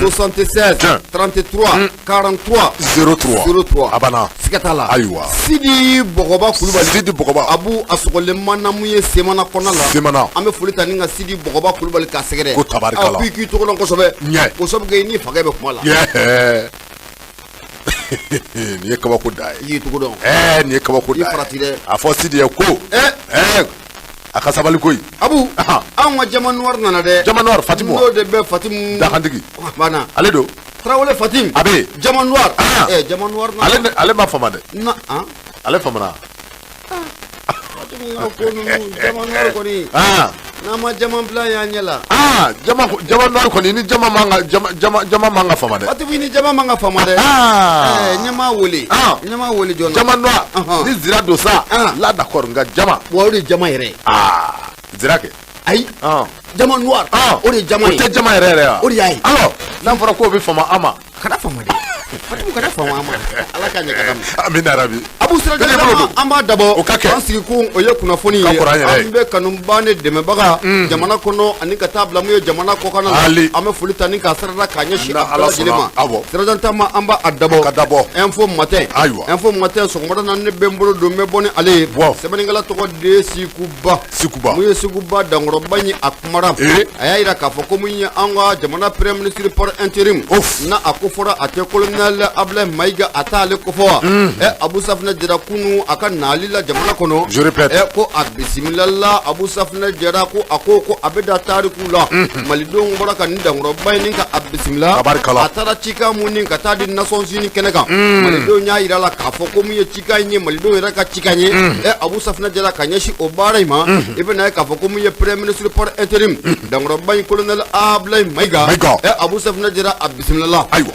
76 33 43 03 03. A banna. Siga t'a la. Ayiwa. Sidi Bɔgɔba Kulubali. Sidi Bɔgɔba. Abu, a sɔgɔlen ma na mun ye Semana kɔnɔna la. Semana. An bɛ foli ta ni ka Sidi Bɔgɔba Kulubali k'a sɛgɛrɛ. Ko tabarikala. A ko i k'i tɔgɔ dɔn kosɛbɛ. Ɲɛ. K'o sabu kɛ i ni fakɛ bɛ kuma la. Yɛ, nin ye kabako da ye. I k'i tɔgɔ dɔn. Nin ye kabako da I ye. farati dɛ. A fɔ Sidi ye ko a ka sabali koyi. Abu, Ahan. anw ka Jama Noir nana dɛ. Jama Noir, Fatimu wa? N'o de bɛ Fatimu. Dakantigi. Banna. Ale don. Tarawele Fatim. A bɛ yen. Jama Noir. Ah. Jama Noir nana. Ale ma fama dɛ. Na han. Ale famana. Fatimu ka ko ninnu, Jama Noir kɔni. N'an ma jama bila y'an ɲɛ la. Aa, jama noir kɔni, ni jama man ka jama man ka fama dɛ. Fatimu, i ni jama man ka fama dɛ. Ɲɛmaa wele. Ɲɛmaa wele joona. Jama noir. Ni zira don sa la, d'accord, nka jama. Wa o de ye jama yɛrɛ ye. Aa, zira kɛ. Ayi. Jama noir. O de ye jama O ye. tɛ jama yɛrɛ yɛrɛ wa? O de y'a ye. Alors, n'a fɔra k'o bɛ fama an ma. Kana fama dɛ. Fatimu, kana fama an ma. Ala ka ɲɛ ka d'a ma. Amina rabi. Abu Sira, Bɛɛ bolo don. an b'a dabɔ. O ka kɛ. An sigi kun, o ye kunnafoni Ka ye. kɔrɔ an yɛrɛ ye. An bɛ kanuba ni dɛmɛbaga jamana kɔnɔ ani ka taa bila mun ye jamana kɔkan la. Ali. An bɛ foli ta ni k'a sarada k'a ɲɛsin Na a bɛɛ Ala lajɛlen ma. sɔnna. Awɔ. Sirajan taama, an b'a dabɔ. Ka dabɔ. Info Matin. Ayiwa. Info Matin, sɔgɔmada na, ne bɛ n bolo don, n bɛ bɔ ni ale ye. Bɔ. Sɛbɛnnikɛla tɔgɔ de ye Sikuba. Sikuba. Mun ye Sikuba dankɔrɔba ye, a kumara. A y'a yira k'a fɔ ko mun ye an ka jamana premier ministre par intérim. Of. Na a ko fɔra a tɛ colonel Ablaye Mayiga, a t'ale kofɔ wa? Abu Safinɛ Jara, kunu a ka nali la jamana kɔnɔ. Je répète. Ko a bisimilala. Abu Safinɛ Jara ko a ko a bɛ da tariku la. Malidenw bɔra ka nin dankɔrɔba in ka a bisimila. Tabarikala. A taara cikan mun ni ka taa di Nations Unies kɛnɛ kan. Malidenw y'a yira la k'a fɔ ko mun ye cikan in ye, malidenw yɛrɛ ka cikan ye. Abu Safinɛ Jara ka ɲɛsin o baara in ma. I bɛna ye k'a fɔ ko mun ye premier ministre par intérim dankɔrɔba in, colonel Ablaye Mayiga. Mayiga. Abu Safinɛ Jara, a bisimilala. Ayiwa.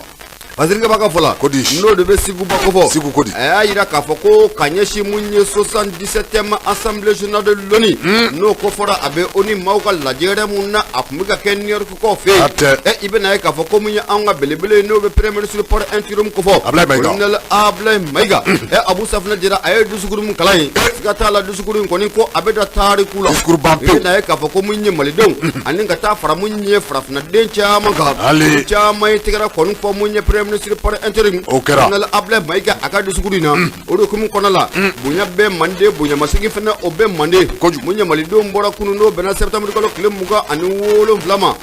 Fasirikɛ b'a ka fɔ la. Ko di? N'o de bɛ Siguba kofɔ. Sigu ko di? A y'a yira k'a fɔ ko ka ɲɛsin mun ye 77e assemblée générale de l'ONU, n'o ko fɔra a bɛ ONU maaw ka lajɛrɛ mun na, a tun bɛ ka kɛ New York kɔ fɛ yen. A tɛ. I bɛna ye k'a fɔ ko mun ye anw ka belebele ye, n'o bɛ premier ministre par intérim kofɔ. Ablaye Mayiga. Colonel Ablaye Mayiga. Abu Safinɛ Jara, a ye discours mun kalan ye, siga t'a la, discours in kɔni ko a bɛ da tariku la. Discours ban I pewu. bɛna ye k'a fɔ ko mun ye malidenw ani ka taa fara mun ye farafinnaden caman kan. Ali. Olu caman ye tɛgɛrɛ kɔni fɔ mun ye premier ministre par intérim. O kɛra. Colonel Ablaye Mayiga a ka discours in na, o de hukumu kɔnɔ la, bonya bɛ mande, bonyamasegin fɛnɛ o bɛ mande. Kojugu. Mun ye malidenw bɔra kunun, n'o bɛnna septembre kalo tile 27 ma.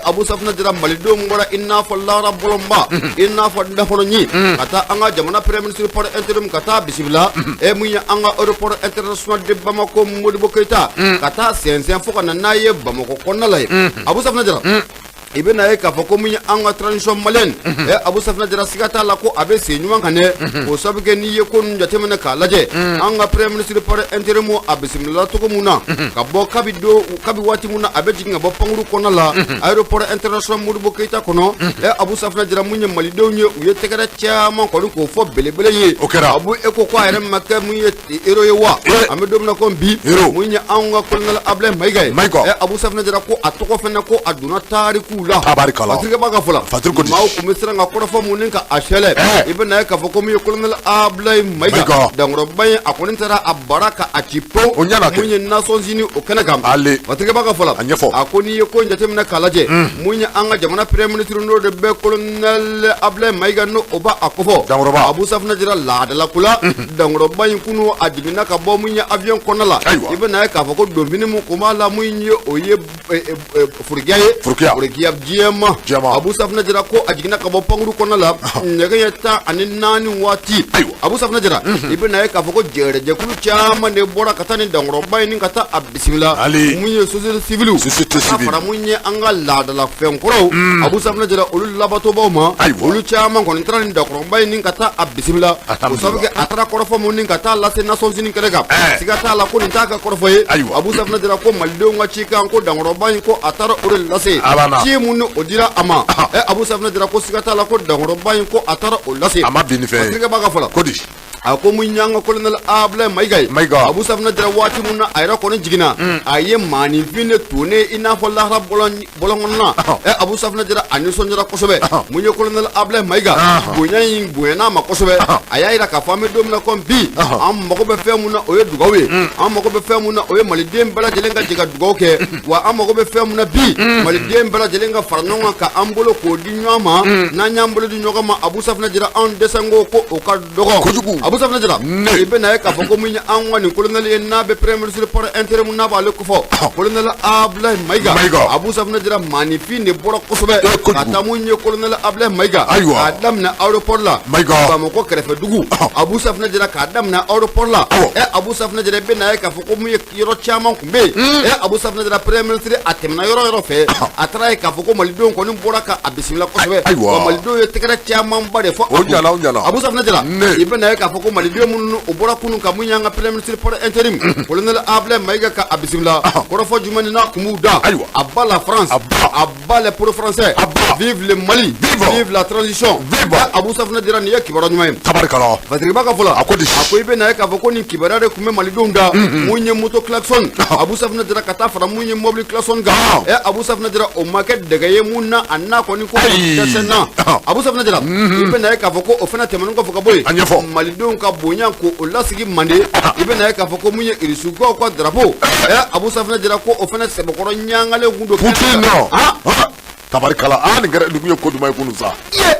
Abu Safinɛ Jara, malidenw bɔra i n'a fɔ lara bɔlɔnba, i n'a fɔ dakɔnɔɲi, ka taa an ka jamana premier ministre par intérim ka taa bisimila. Mun ye an ka aéroport international de Bamako Modibo Keita, ka taa sɛnsɛn fo ka na n'a ye Bamakɔ kɔnɔna la ye. Abu Safinɛ Jara, i bɛna ye k'a fɔ ko mun ye an ka transition malienne. Abu Safinɛ Jara, siga t'a la ko a bɛ sen ɲuman kan dɛ. O sabu kɛ n'i ye ko ninnu jateminɛ k'a lajɛ, an ka premier ministre par intérim a bisimilala cogo mun na ka bɔ kabi don kabi waati mun na a bɛ jigin ka bɔ pankuru kɔnɔna la aéroport international Modibo Keita kɔnɔ. Abu Safinɛ Jara, mun ye malidenw ye, u ye tɛgɛrɛ caman kɔni k'o fɔ belebele ye. O kɛra. Abu, e ko a yɛrɛ ma kɛ mun ye héros ye wa? An bɛ don min na ko bi, Héros. mun ye anw ka colonel Ablaye Mayiga ye. Mayiga. Abu Safinɛ Jara ko a tɔgɔ fɛnɛ ko a donna tarikuw la. Tabarikala. Fasirikɛ b'a ka fɔ la. Fasiri ko di? Maaw tun bɛ siran ka kɔrɔfɔ mun ni ka a sɛlɛ. I bɛna ye k'a fɔ ko mun ye colonel Ablaye Mayiga Mayiga. dankɔrɔba ye, a kɔni taara a bara ka a ci pewu. O ɲɛna kɛ. Mun ye Nations Unies o kɛnɛ kan. Ale. Fasirikɛ b'a ka fɔ la. A ɲɛfɔ. A ko n'i ye ko in jateminɛ k'a lajɛ, mun ye an ka jamana premier ministre, n'o de bɛ colonel Ablaye Mayiga, n'o o b'a a kofɔ. Dankɔrɔba. Abu Safinɛ Jara, laadala ko la, dankɔrɔba in kunu a jiginna ka bɔ mun ye avion kɔnɔna la. Ayiwa. I bɛna ye k'a fɔ ko donfini mun kun b'a la, mun ye o ye forokiya ye. Forokiya. Forokiya jɛman. Jɛman. Abu Safinɛ Jara ko a jiginna ka bɔ pankuru kɔnɔna la nɛgɛ ɲɛ 14 waati. Ayiwa. Abu Safinɛ Jara, i bɛna ye k'a fɔ ko jɛrɛjɛkulu caman de bɔra ka taa ni dankɔrɔba in ni ka taa a bisimila. Ali. Mun ye société civile. Société Ka taa civile. fara mun ye an ka laadala fɛn kɔrɔw, Abu Safinɛ Jara, olu labatɔbaw ma. Ayiwa. Olu caman kɔni taara ni dankɔrɔba in ni ka taa a bisimila. O sabu kɛ a taara kɔrɔfɔ mun ni ka taa lase Nations Unies kɛnɛ kan. Siga t'a la ko nin t'a ka kɔrɔfɔ ye. Ayiwa. Abu Safinɛ Jara ko malidenw ka cikan ko dankɔrɔba in ko a taara o de lase. A banna. Ci mun ni o dira a ma. Abu Safinɛ Jara ko siga t'a la ko dankɔrɔba in ko a taara o lase. A ma bin ni fɛn ye. Fasirikɛ b'a ka fɔ la. Ko di? A ko mun y'an ka colonel Ablaye Mayiga ye, Mayiga. Abu Safinɛ Jara, waati min na a yɛrɛ kɔni jiginna, a ye maaninfin de tonnen i n'a fɔ lahara bɔlɔn kɔnɔna. Ɛ, Abu Safinɛ Jara, a nisɔndiyara kosɛbɛ. Mun ye colonel Ablaye Mayiga, bonya in bonyana a ma kosɛbɛ. A y'a jira k'a fɔ an bɛ don min na komi bi, an mago bɛ fɛn mun na, o ye dugawu ye. An mago bɛ fɛn mun na, o ye maliden bɛɛ lajɛlen ka jɛ ka dugawu kɛ. Wa an mago bɛ fɛn mun na bi, maliden bɛɛ lajɛlen ka fara ɲɔgɔn kan, ka an bolo k'o di ɲɔgɔn ma. N'an y'an bolo di ɲɔgɔn ma, Abu Safinɛ Jara, anw dɛsɛnko ko o ka dɔgɔ Kojugu. Abu Safinɛ Jara, Ne. i bɛna ye k'a fɔ ko mun ye an ka nin colonel ye, n'a bɛ premier ministre par intérim, n'a b'ale kofɔ, colonel Ablaye Mayiga. Mayiga. Abu Safinɛ Jara, maaninfin de bɔra kosɛbɛ Eh, kojugu. ka taa mun ye colonel Ablaye Mayiga, Ayiwa. k'a daminɛ aéroport la, Mayiga. Bamakɔ kɛrɛfɛ dugu. Abu Safinɛ Jara, k'a daminɛ aéroport la. Awɔ. Ɛ, Abu Safinɛ Jara, i bɛna ye k'a fɔ ko mun ye yɔrɔ caman tun bɛ yen. Ɛ, Abu Safinɛ Jara, premier ministre a tɛmɛna yɔrɔ yɔrɔ fɛ, a taara ye k'a fɔ ko malidenw kɔni bɔra ka a bisimila kosɛbɛ. Ayiwa. Wa malidenw ye tɛgɛrɛ camanba de fɔ a O kun. ɲana, o ɲana. Abu Safinɛ Jara, Ne. i bɛna ye k'a fɔ ko maliden minnu o bɔra kunun ka mun y'an ka premier ministre par intérim, colonel Ablaye Mayiga, ka a bisimila, kɔrɔfɔ jumɛn ni n'a kun b'u da? Ayiwa. À bas la France, À bas. à bas les pro-français, À bas. vive le Mali, Vive. vive la transition. Vive. Ɛ, Abu Safinɛ Jara, nin ye kibaruya ɲuman ye. Tabarikala. Fasiriba ka fɔ la, A ko di? A ko i bɛ na ye k'a fɔ ko nin kibaruya de tun bɛ malidenw da. Mun ye moto klaxon, Abu Safinɛ Jara, ka taa fara mun ye mobili klaxon kan. Ɛ, Abu Safinɛ Jara, o ma kɛ dɛgɛ ye mun na a n'a kɔni ko Ayi. dɛsɛ na. Abu Safinɛ Jara, i bɛ na ye k'a fɔ ko o fana tɛmɛnen kɔfɛ ka bɔ yen, A ɲɛfɔ. malidenw ka bonya ko o lasigi mande. I bɛ na ye k'a fɔ ko mun ye irisukaw ka drapeau, ɛ, Abu Safinɛ Jara, ko o fana sɛbɛkɔrɔ ɲangalen kun don. Poutine nɔ. Ah. Tabarikala, aa, nin kɛra nin kun ye ko duman ye kunun sa. Iye,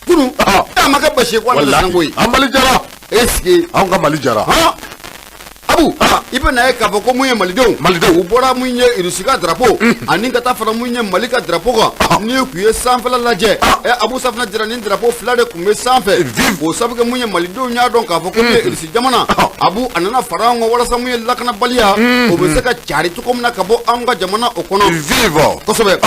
kunu a ma kɛ basi ye ko an tɛ ko ye. An Mali jara. Est ce que Anw ka Mali jara. Han, Abu, i bɛ na ye k'a fɔ ko mun ye malidenw, Malidenw. u bɔra mun ye Irisi ka drapeau ani ka taa fara mun ye Mali ka drapeau kan. N'i kun ye sanfɛla lajɛ, ɛ, Abu Safinɛ Jara, nin drapeau fila de tun bɛ sanfɛ. Vive. O sabu kɛ mun ye, malidenw y'a dɔn k'a fɔ ko mun ye Irisi jamana, Abu, a nana fara an kan walasa mun ye lakanabaliya o bɛ se ka cari cogo min na ka bɔ an ka jamana o kɔnɔ. Vive. Kosɛbɛ.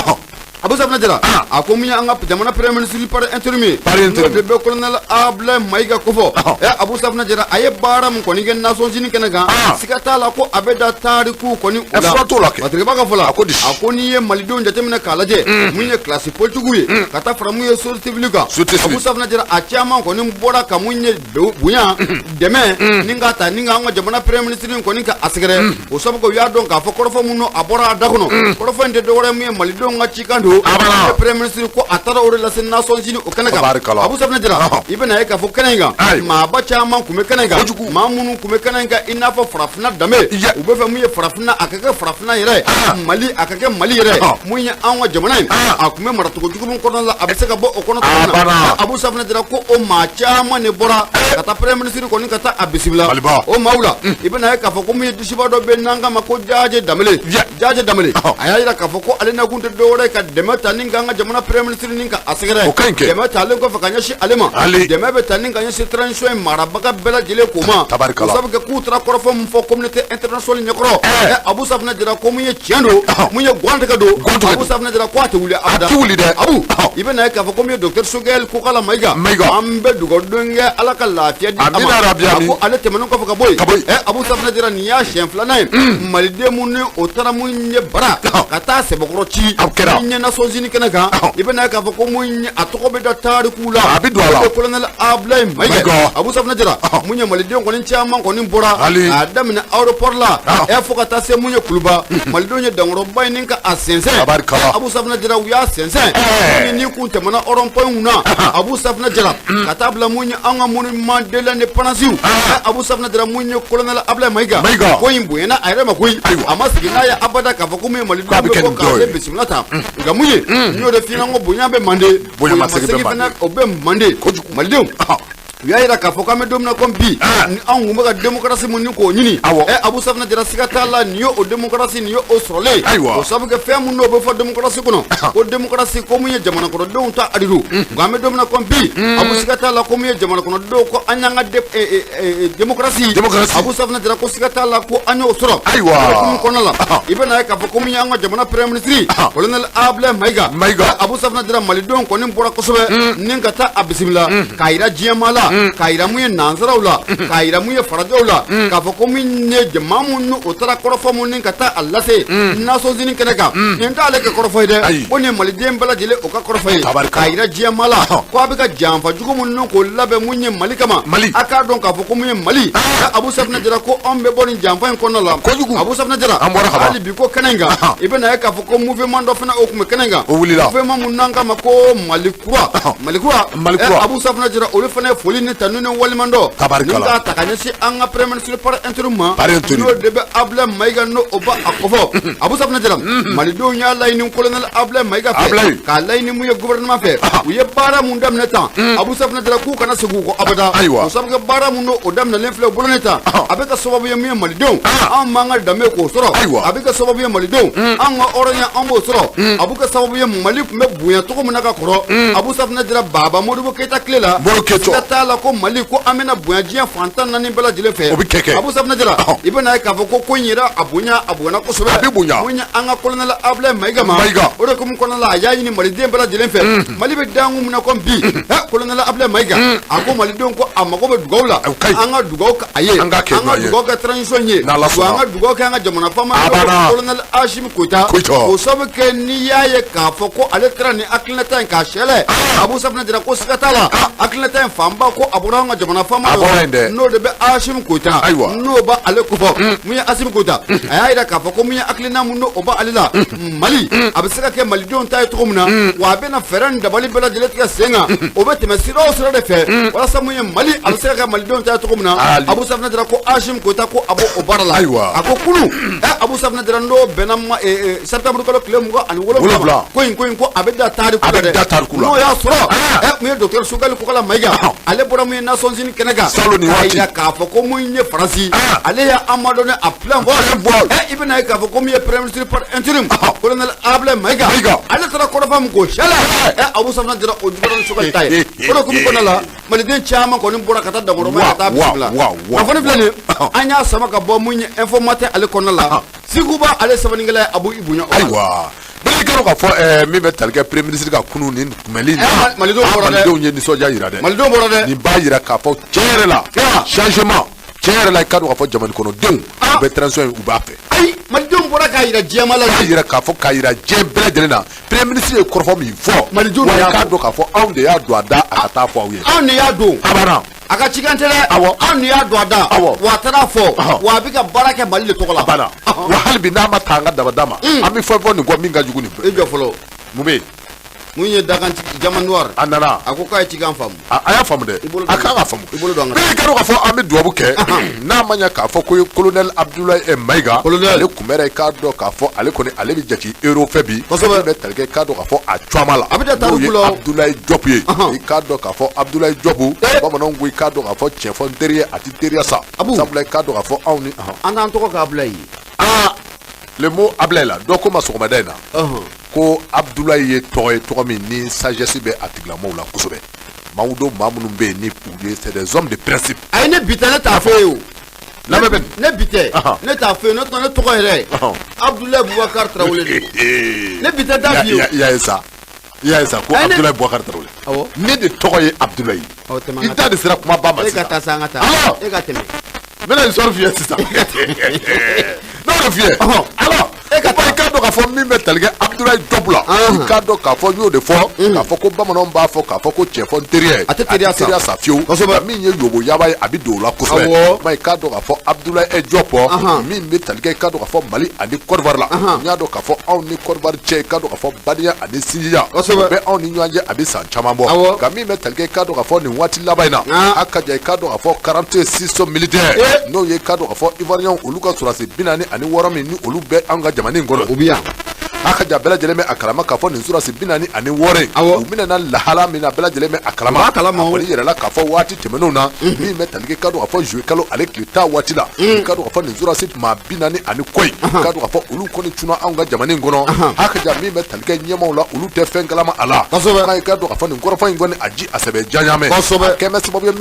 Abu Safinɛ Jara, a ko mun ye an ka jamana premier ministre par intérim ye, Par intérim. n'o de bɛ colonel Ablaye Mayiga kofɔ. Ɛ, Abu Safinɛ Jara, a ye baara min kɔni kɛ Nations Unies kɛnɛ kan, siga t'a la ko a bɛ da tariku kɔni o Ɛ, la. fura t'o la kɛ. Patrick ka fɔ la, A ko di? A ko n'i ye malidenw jateminɛ k'a lajɛ, mun ye classe politique ye, ka taa fara mun ye société civile kan, Société civile. Abu Safinɛ Jara, a caman kɔni bɔra ka mun ye bonya dɛmɛ ni ka ta ni ka an ka jamana premier ministre in kɔni ka a sɛgɛrɛ. O sabu kɛ u y'a dɔn k'a fɔ kɔrɔfɔ minnu a bɔra a da kɔnɔ, kɔrɔfɔ in tɛ dɔwɛrɛ ye, mun ye malidenw ka cikan don. A banna. Premier ministre ko a taara o de lase Nations Unies o kɛnɛ kan. Tabarikala. Abu Safinɛ Jara, i bɛna ye k'a fɔ kɛnɛ in kan, Ayi. maaba caman tun bɛ kɛnɛ in kan. Kojugu. Maa minnu tun bɛ kɛnɛ in kan, i n'a fɔ farafinna danbe, u bɛ fɛ mun ye farafinna a ka kɛ farafinna yɛrɛ ye, Mali a ka kɛ Mali yɛrɛ ye. Mun ye anw ka jamana ye, a tun bɛ maracogo jugu min kɔnɔna la, a bɛ se ka bɔ o kɔnɔ cogo min na. A banna. Abu Safinɛ Jara ko o maa caman de bɔra ka taa premier ministre kɔni ka taa a bisimila. Maliba. O maaw la, i bɛna ye k'a fɔ ko mun ye disiba dɔ bɛ n'an k'a ma ko Jaje Danbele. Jaje Danbele, a y'a jira k'a fɔ ko ale nakun tɛ dɔwɛrɛ ye ka dɛmɛ ta ni k'an ka jamana premier ministre ni ka a sɛgɛrɛ. O ka ɲi kɛ. Dɛmɛ talen kɔfɛ ka ɲɛsin ale ma, Ale. dɛmɛ bɛ ta ni ka ɲɛsin transition in marabaga bɛɛ lajɛlen k'o ma. Tabarikala. O sabu kɛ k'u taara kɔrɔfɔ min fɔ communauté internationale ɲɛkɔrɔ, ɛ, Abu Safinɛ Jara, ko mun ye tiɲɛ don, mun ye guwan tigɛ don. Guwan tigɛ Abu don. Safinɛ Jara ko a tɛ wuli abada. A tɛ wuli dɛ. Abu, i bɛna ye k'a fɔ ko mun ye docteur Choguel Kokala Mayiga, Mayiga. an bɛ dugawu kɛ, Ala ka lafiya di a ma. Amina rabi, A amin. ko ale tɛmɛnen kɔfɛ ka bɔ yen, Ka bɔ yen. ɛ, Abu Safinɛ Jara, nin y'a siɲɛ filanan ye maliden mun ni o taara mun ye bara ka taa sɛbɛkɔrɔ ci A kɛra. mun ye Nations Unies kɛnɛ kan. I bɛna ye k'a fɔ ko mun ye a tɔgɔ bɛ da tariku la. A bɛ don a la. O ye colonel Ablaye Mayiga. Mayiga. Abu Safinɛ Jara, mun ye maliden kɔni caman kɔni bɔra Ali. k'a daminɛ aéroport la, ɛ, fo ka taa se mun ye Kuluba, malidenw ye dankɔrɔba in ka a sɛnsɛn. Tabarikala. Abu Safinɛ Jara, u y'a sɛnsɛn. Mun ye n'i kun tɛmɛna rond point kunna, Abu Safinɛ Jara, ka taa bila mun ye an ka monument de l'indépendance, ɛ, Abu Safinɛ Jara, mun ye colonel Ablaye Mayiga, Mayiga. ko in bonyana a yɛrɛ ma koyi. Ayiwa. A ma sigi n'a ye abada k'a fɔ ko mun ye malidenw K'a bɛ bɛ kɛ bɔ nin dɔ k'ale ye. bisimila ta. Nka mun ye, n y'o de f'i ɲɛna, ko bonya bɛ mande, Bonyamasegin bɛ fana Mande. o bɛ mande. Kojugu. Malidenw, u y'a jira k'a fɔ k'an bɛ don min na komi bi, ni anw tun bɛ ka démocratie mun ni k'o ɲini, ɛ, Abu Safinɛ Jara, siga t'a la, nin ye o démocratie, nin ye o sɔrɔlen. Ayiwa. O sabu kɛ fɛn mun n'o bɛ fɔ démocratie kɔnɔ, ko démocratie, ko mun ye jamana kɔnɔdenw ta adi don. Nka an bɛ don min na komi bi, Abu, siga t'a la, ko mun ye jamana kɔnɔdenw ko an y'an ka démocratie, Démocratie. Abu Safinɛ Jara, ko siga t'a la ko an y'o sɔrɔ. Ayiwa. O hukumu kɔnɔna la, i bɛna ye k'a fɔ ko mun ye an ka jamana premier ministre, colonel Ablaye Mayiga. Mayiga. Abu Safinɛ Jara, malidenw kɔni bɔra kosɛbɛ ni ka taa a bisimila k'a yira diɲɛmaa la. la k'a yira mun ye nansaraw la, k'a yira mun ye farajɛw la, k'a fɔ ko min ye jama mun o taara kɔrɔfɔ mun ni ka taa a lase Nations Unies kɛnɛ kan, nin t'ale ka kɔrɔfɔ ye dɛ, ko nin ye maliden bɛɛ lajɛlen o ka kɔrɔfɔ ye, k'a yira diɲɛmaa la ko a bɛ ka janfa jugu minnu k'o labɛn mun ye Mali kama. A k'a dɔn k'a fɔ ko mun ye Mali, Abu Safinɛ Jara, ko anw bɛ bɔ nin janfa in kɔnɔna la kojugu. Abu Safinɛ Jara, an bɔra ka ban. Hali bi ko kɛnɛ in kan, i bɛna ye k'a fɔ ko mouvement dɔ fana o tun bɛ kɛnɛ in kan. O wulila. Mouvement mun n'an k'a ma ko Mali kura, Mali kura, Mali kura. Abu Safinɛ Jara, olu fana ye foli ni tanu ni waleɲumandɔn Tabarikala. ni k'a ta ka ɲɛsin an ka premier ministre par intérim ma, Par intérim. n'o de bɛ Abdoulaye Mayiga, n'o o b'a a kɔfɔ. Abu Safinɛ Jara, malidenw y'a laɲini colonel Abdoulaye Mayiga fɛ, Abdoulaye. k'a laɲini mun ye gouvernement fɛ, u ye baara mun daminɛ tan, Abu Safinɛ Jara, k'u kana segin u kɔ abada. Ayiwa. O sabu kɛ baara mun n'o o daminɛlen filɛ u bolo ne tan, a bɛ kɛ sababu ye mun ye malidenw anw b'an ka danbe k'o sɔrɔ. Ayiwa. A bɛ kɛ sababu ye malidenw anw ka hɔrɔnya an b'o sɔrɔ. A bɛ kɛ sababu ye Mali tun bɛ bonya cogo min na ka kɔrɔ, Abu Safinɛ Jara, Baba Modibo Keyita tile la, Modibo Keyita. siga t'a la ko Mali ko an bɛna bonya diɲɛ fan 14 bɛɛ lajɛlen fɛ. O bɛ kɛ kɛ. Abu Safinɛ Jara, i bɛna ye k'a fɔ ko ko in yɛrɛ a bonya, a bonyana kosɛbɛ. A bɛ bonya. Mun ye an ka colonel Abdoulaye Mayiga ma. Mayiga. O de hukumu kɔnɔna la, a y'a ɲini maliden bɛɛ lajɛlen fɛ, Mali bɛ dankun min na komi bi, colonel Abdoulaye Mayiga, a ko malidenw ko a mago bɛ dugawu la. O ka ɲi. An ka dugawu kɛ a ye, An ka kɛ an ka dugawu ye. dugawu kɛ transition ye, N'Ala sɔnna. wa an ka dugawu kɛ an ka jamana faama A banna. colonel Assimi Goïta. Goïta. O sabu kɛ n'i y'a ye k'a fɔ ko ale taara ni hakilinata in k'a sɛlɛ, Abu Safinɛ Jara, ko siga t'a la, hakilinata in fanba ko a bɔra an ka jamana faama A bɔra yen dɛ. n'o de bɛ Assimi Goïta, Ayiwa. n'o b'ale kofɔ. Mun ye Assimi Goïta, a y'a jira k'a fɔ ko mun ye hakilina mun n'o b'ale la, Mali a bɛ se ka kɛ malidenw ta ye cogo min na, wa a bɛna fɛɛrɛ ni dabali bɛɛ lajɛlen tigɛ sen kan, o bɛ tɛmɛ sira o sira de fɛ walasa mun ye Mali a bɛ se ka kɛ malidenw ta ye cogo min na. Ali. Abu Safinɛ Jara ko Assimi Goïta ko a b'o o baara la. Ayiwa. A ko kunu Abu Safinɛ Jara, n'o bɛnna ma septembre kalo tile 27 Wolonwula. ko in ko a bɛ da tariku A la bɛ dɛ. da tariku la. N'o y'a sɔrɔ mun ye docteur Choguel Kokalla Maïga, ale bɔra mun ye Nations Unies kɛnɛ kan Salon nin k'a waati. jira k'a fɔ ko mun ye Faransi, ale y'a abandonné à plein vol. Plein vol. I bɛna ye k'a fɔ ko mun ye premier ministre par intérim colonel Abdoulaye Maïga, Maïga. ale taara kɔrɔfɔ min k'o sɛlɛ, Abu Safinɛ Jara, o juguyara ni Choguel ta ye. O de hukumu kɔnɔna la, maliden caman kɔni bɔra ka taa dankɔrɔma ka taa bisimila. Wa, wa, wa, Kunnafoni filɛ nin ye, an y'a sama ka bɔ mun ye Info Matin ale kɔnɔna la, Siguba ale sɛbɛnnikɛla ye Abu Ibunya o la. Ayiwa, bɛɛ kɛra k'a fɔ min bɛ tali kɛ premier ministre ka kunun nin kunbɛnli in na, Malidenw bɔra dɛ. Malidenw ye nisɔndiya yira dɛ. Malidenw bɔra dɛ. Nin b'a yira k'a fɔ tiɲɛ yɛrɛ la, changement tiɲɛ yɛrɛ la, i ka dɔn k'a fɔ jamana kɔnɔdenw u bɛ transition in, u b'a fɛ. Ayi, malidenw bɔra k'a yira diɲɛmaa la. K'a yira k'a fɔ, k'a yira diɲɛ bɛɛ lajɛlen na, premier ministre ye kɔrɔfɔ min fɔ, Malidenw de wa y'a i k'a fɔ. dɔn k'a fɔ anw de y'a don a da a ka taa fɔ aw ye. Anw de y'a don. A banna. A ka cikan tɛ dɛ. Awɔ. Anw de y'a don a da. Awɔ. Wa a taara fɔ. Ɔhɔ. Wa a bɛ ka baara kɛ Mali de tɔgɔ la. A banna. Wa hali bi n'a ma ta an ka dabada ma, an bɛ fɛn fɔ nin kɔ min ka jugu nin E bɛɛ. jɔ fɔlɔ. Mun bɛ yen? Mun ye dakan Diamant Noir? A nana. A ko k'a ye cikan faamu. A y'a faamu dɛ. I bolo A don kan ka faamu. I bolo don an ka Bɛɛ ka dɔn k'a fɔ an bɛ dubabu kɛ n'a ma ɲɛ k'a fɔ ko colonel Abdoulaye Mayiga, Colonel. ale kun bɛra, i k'a dɔn k'a fɔ ale kɔni ale bɛ jate héros fɛ bi. Kosɛbɛ. Min bɛ tali kɛ, i k'a dɔn k'a fɔ a cuama la, A bɛ da n'o ye tariku la o. Abdoulaye Diop ye. I k'a dɔn k'a fɔ Abdoulaye Diop, bamananw ko i k'a dɔn k'a fɔ tiɲɛ fɔ n teri ye, a tɛ teriya sa. Abu. Sabula i k'a dɔn k'a fɔ anw ni An t'an tɔgɔ k'a bila yen. Aa, le mot Abdoulaye la, dɔ ko ma sɔgɔmada in na ko Abdoulaye ye tɔgɔ ye, tɔgɔ min ni sagesse bɛ a tigilamɔgɔw la kosɛbɛ. Maaw don, maa minnu bɛ yen ni u ye, c'est des hommes de principe. Ayi, ne bi tɛ, ne t'a fɔ ye o. Lamɛn bɛ Ne bi tɛ, ne t'a fɔ ye, ne tɔ ne tɔgɔ yɛrɛ Abdoulaye Boubacar Traoré de don. Ne bi tɛ t'a f'i ye o. I y'a ye sa, i y'a ye sa ko Ayi, Abdoulaye Boubacar Traoré. Awɔ. Ne de tɔgɔ ye Abdoulaye. Ɔ, tɛmɛ an I ka da taa. de sera kumaba ma E ka sisan. taa sa, an ka taa. Alors. E ka tɛmɛ. N bɛna histoire f'i ye sisan, n bɛna f'i ye. Alors, E ka taa. i k'a dɔn k'a fɔ min bɛ tali kɛ Abdoulaye Diop la, i k'a dɔn k'a fɔ n y'o de fɔ k'a fɔ ko bamananw b'a fɔ k'a fɔ ko cɛ fɔ n teri ye, A tɛ teriya sa. Teriya sa fiyewu. Kosɛbɛ. Nka min ye yobo yaba ye, a bɛ don o la kosɛbɛ. Ma i k'a dɔn k'a fɔ Abdoulaye Diop, min bɛ tali kɛ, i k'a dɔn k'a fɔ Mali ani Côte d'Ivoire la, n y'a dɔn k'a fɔ anw ni Côte d'Ivoire cɛ, i k'a dɔn k'a fɔ badenya ani sinjiya o bɛ anw ni ɲɔgɔn cɛ, a bɛ san caman bɔ. Nka min bɛ tali kɛ, i k'a dɔn k'a fɔ nin waati laban in na, a ka jan, i k'a dɔn k'a fɔ 46 militaires, n'o ye i k'a dɔn k'a fɔ Ivoiriens, olu ka sɔrɔdasi 46 min ni olu bɛ anw ka jamana in kɔnɔ, U bɛ yan. A ka ja, bɛɛ lajɛlen bɛ a kalama k'a fɔ nin sɔrɔdasi 46 in, u minɛna lahala min na, bɛɛ lajɛlen bɛ a kalama. U b'a kalama o. A kɔni yɛrɛla k'a fɔ waati tɛmɛnenw na, min bɛ tali kɛ, i k'a dɔn k'a fɔ juillet kalo ale tile 10 waati la, i k'a dɔn k'a fɔ nin sɔrɔdasi maa 40 ani kɔ in, i k'a dɔn k'a fɔ olu kɔni cunna anw ka jamana in kɔnɔ. A ka ja, min bɛ tali kɛ ɲɛmaaw la, olu tɛ fɛn kalama a la. I k'a dɔn k'a fɔ nin kɔrɔfɔ in kɔni, a ji a sɛbɛ jaɲamɛ. A kɛn bɛ sababu ye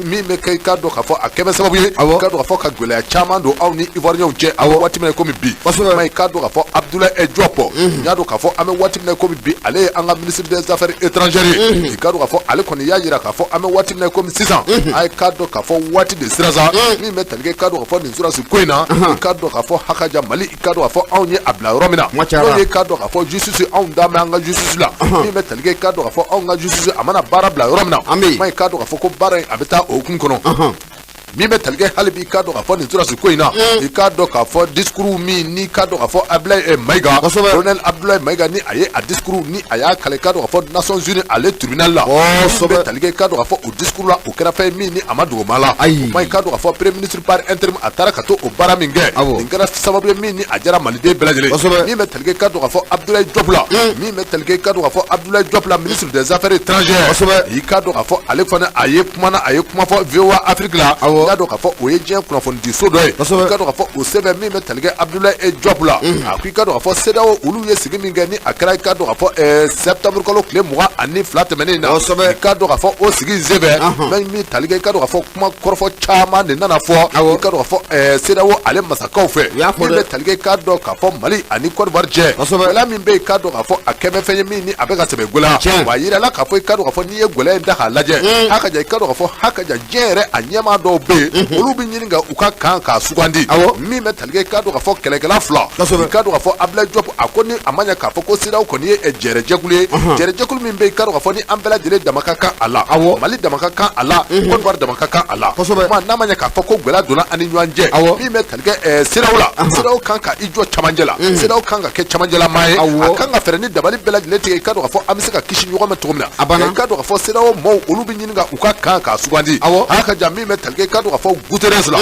min bɛ kɛ, i k'a dɔn k'a fɔ a kɛn bɛ sababu ye, i k'a dɔn k'a fɔ ka gɛlɛya caman don aw ni Ivoiriens cɛ a waati min na komi bi. I k'a dɔn k'a fɔ Abdoulaye Diop N y'a dɔn k'a fɔ an bɛ waati min na komi bi, ale ye an ka ministre des affaires étrangères ye. I k'a dɔn k'a fɔ ale kɔni y'a jira k'a fɔ an bɛ waati min na komi sisan, a ye k'a dɔn k'a fɔ waati de sera sa min bɛ tali kɛ, i k'a dɔn k'a fɔ nin sɔrɔdasi ko in na, i k'a dɔn k'a fɔ hakaja Mali, i k'a dɔn k'a fɔ anw ye a bila yɔrɔ min na, n'o ye k'a dɔn k'a fɔ justice, anw da bɛ an ka justice la. Min bɛ tali kɛ, i k'a dɔn k'a fɔ anw ka justice, a mana baara bila yɔrɔ min na, ma i k'a dɔn k'a fɔ ko baara in a bɛ taa o hukumu kɔnɔ. Min bɛ tali kɛ hali bi, i k'a dɔn k'a fɔ nin sɔrɔdasi ko in na, i k'a dɔn k'a fɔ discours min n'i k'a dɔn k'a fɔ Abdoulaye Maïga, colonel Abdoulaye Maïga, ni a ye a discours ni a y'a kale, i k'a dɔn k'a fɔ Nations Unies ale tribunal la, min bɛ tali kɛ, i k'a dɔn k'a fɔ o discours la, o kɛra fɛn ye min ni a ma dogo maa la. Ayi. Ma i k'a dɔn k'a fɔ premier ministre par intérim, a taara ka to o baara min kɛ, nin kɛra sababu ye min ni a diyara Maliden bɛɛ lajɛlen. Min bɛ tali kɛ, i k'a dɔn k'a fɔ Abdoulaye Diop la, min bɛ tali kɛ, i k'a dɔn k'a fɔ Abdoulaye Diop la, ministre des affaires étrangères, i k'a dɔn k'a fɔ ale fana a ye kuma na, a ye kuma fɔ VOA Afrique la. I k'a dɔn k'a fɔ o ye diɲɛ kunnafonidiso dɔ ye. I k'a dɔn k'a fɔ o sɛbɛn min bɛ tali kɛ Abdoulaye Diop la, a ko i k'a dɔn k'a fɔ CEDEAO olu ye sigi min kɛ ni a kɛra, i k'a dɔn k'a fɔ septembre kalo tile 22 tɛmɛnen in na, i k'a dɔn k'a fɔ o sigi in senfɛ, min bɛ tali kɛ, i k'a dɔn k'a fɔ kuma kɔrɔfɔ caman de nana fɔ, i k'a dɔn k'a fɔ CEDEAO ale masakaw fɛ, min bɛ tali kɛ, i k'a dɔn k'a fɔ Mali ani Côte d'Ivoire cɛ gɛlɛya min bɛ yen, i k'a dɔn k'a fɔ a kɛmɛ fɛn ye min ni a bɛ ka sɛbɛ gɛlɛya. Wa a yirala k'a fɔ, i k'a dɔn k'a fɔ n'i ye gɛlɛya in ta k'a lajɛ, hakaja, i k'a dɔn k'a fɔ hakaja diɲɛ yɛrɛ a ɲɛmaa dɔw bɛ yen, olu bɛ ɲini ka u ka kan k'a sugandi. Min bɛ tali kɛ, i k'a dɔn k'a fɔ kɛlɛkɛla fila, i k'a dɔn k'a fɔ Abdoulaye Diop, a ko ni a ma ɲɛ k'a fɔ ko CEDEAO kɔni ye jɛrɛjɛkulu ye, jɛrɛjɛkulu min bɛ yen, i k'a dɔn k'a fɔ ni an bɛɛ lajɛlen dama ka kan a la, Mali dama ka kan a la, Côte d'Ivoire dama ka kan a la. N'a ma ɲɛ k'a fɔ ko gɛlɛya donna an ni ɲɔgɔn cɛ, min bɛ tali kɛ CEDEAO la, CEDEAO kan ka i jɔ cɛmancɛ la, CEDEAO kan ka kɛ cɛmancɛlamaa ye, a kan ka fɛɛrɛ ni dabali bɛɛ lajɛlen tigɛ, i k'a dɔn k'a fɔ an bɛ se ka kisi ɲɔgɔn ma cogo min na. I k'a dɔn k'a fɔ CEDEAO maaw olu bɛ ɲini ka u ka kan k'a sugandi. Hakaja, min bɛ tali kɛ, i k'a dɔn k'a fɔ Guterres la,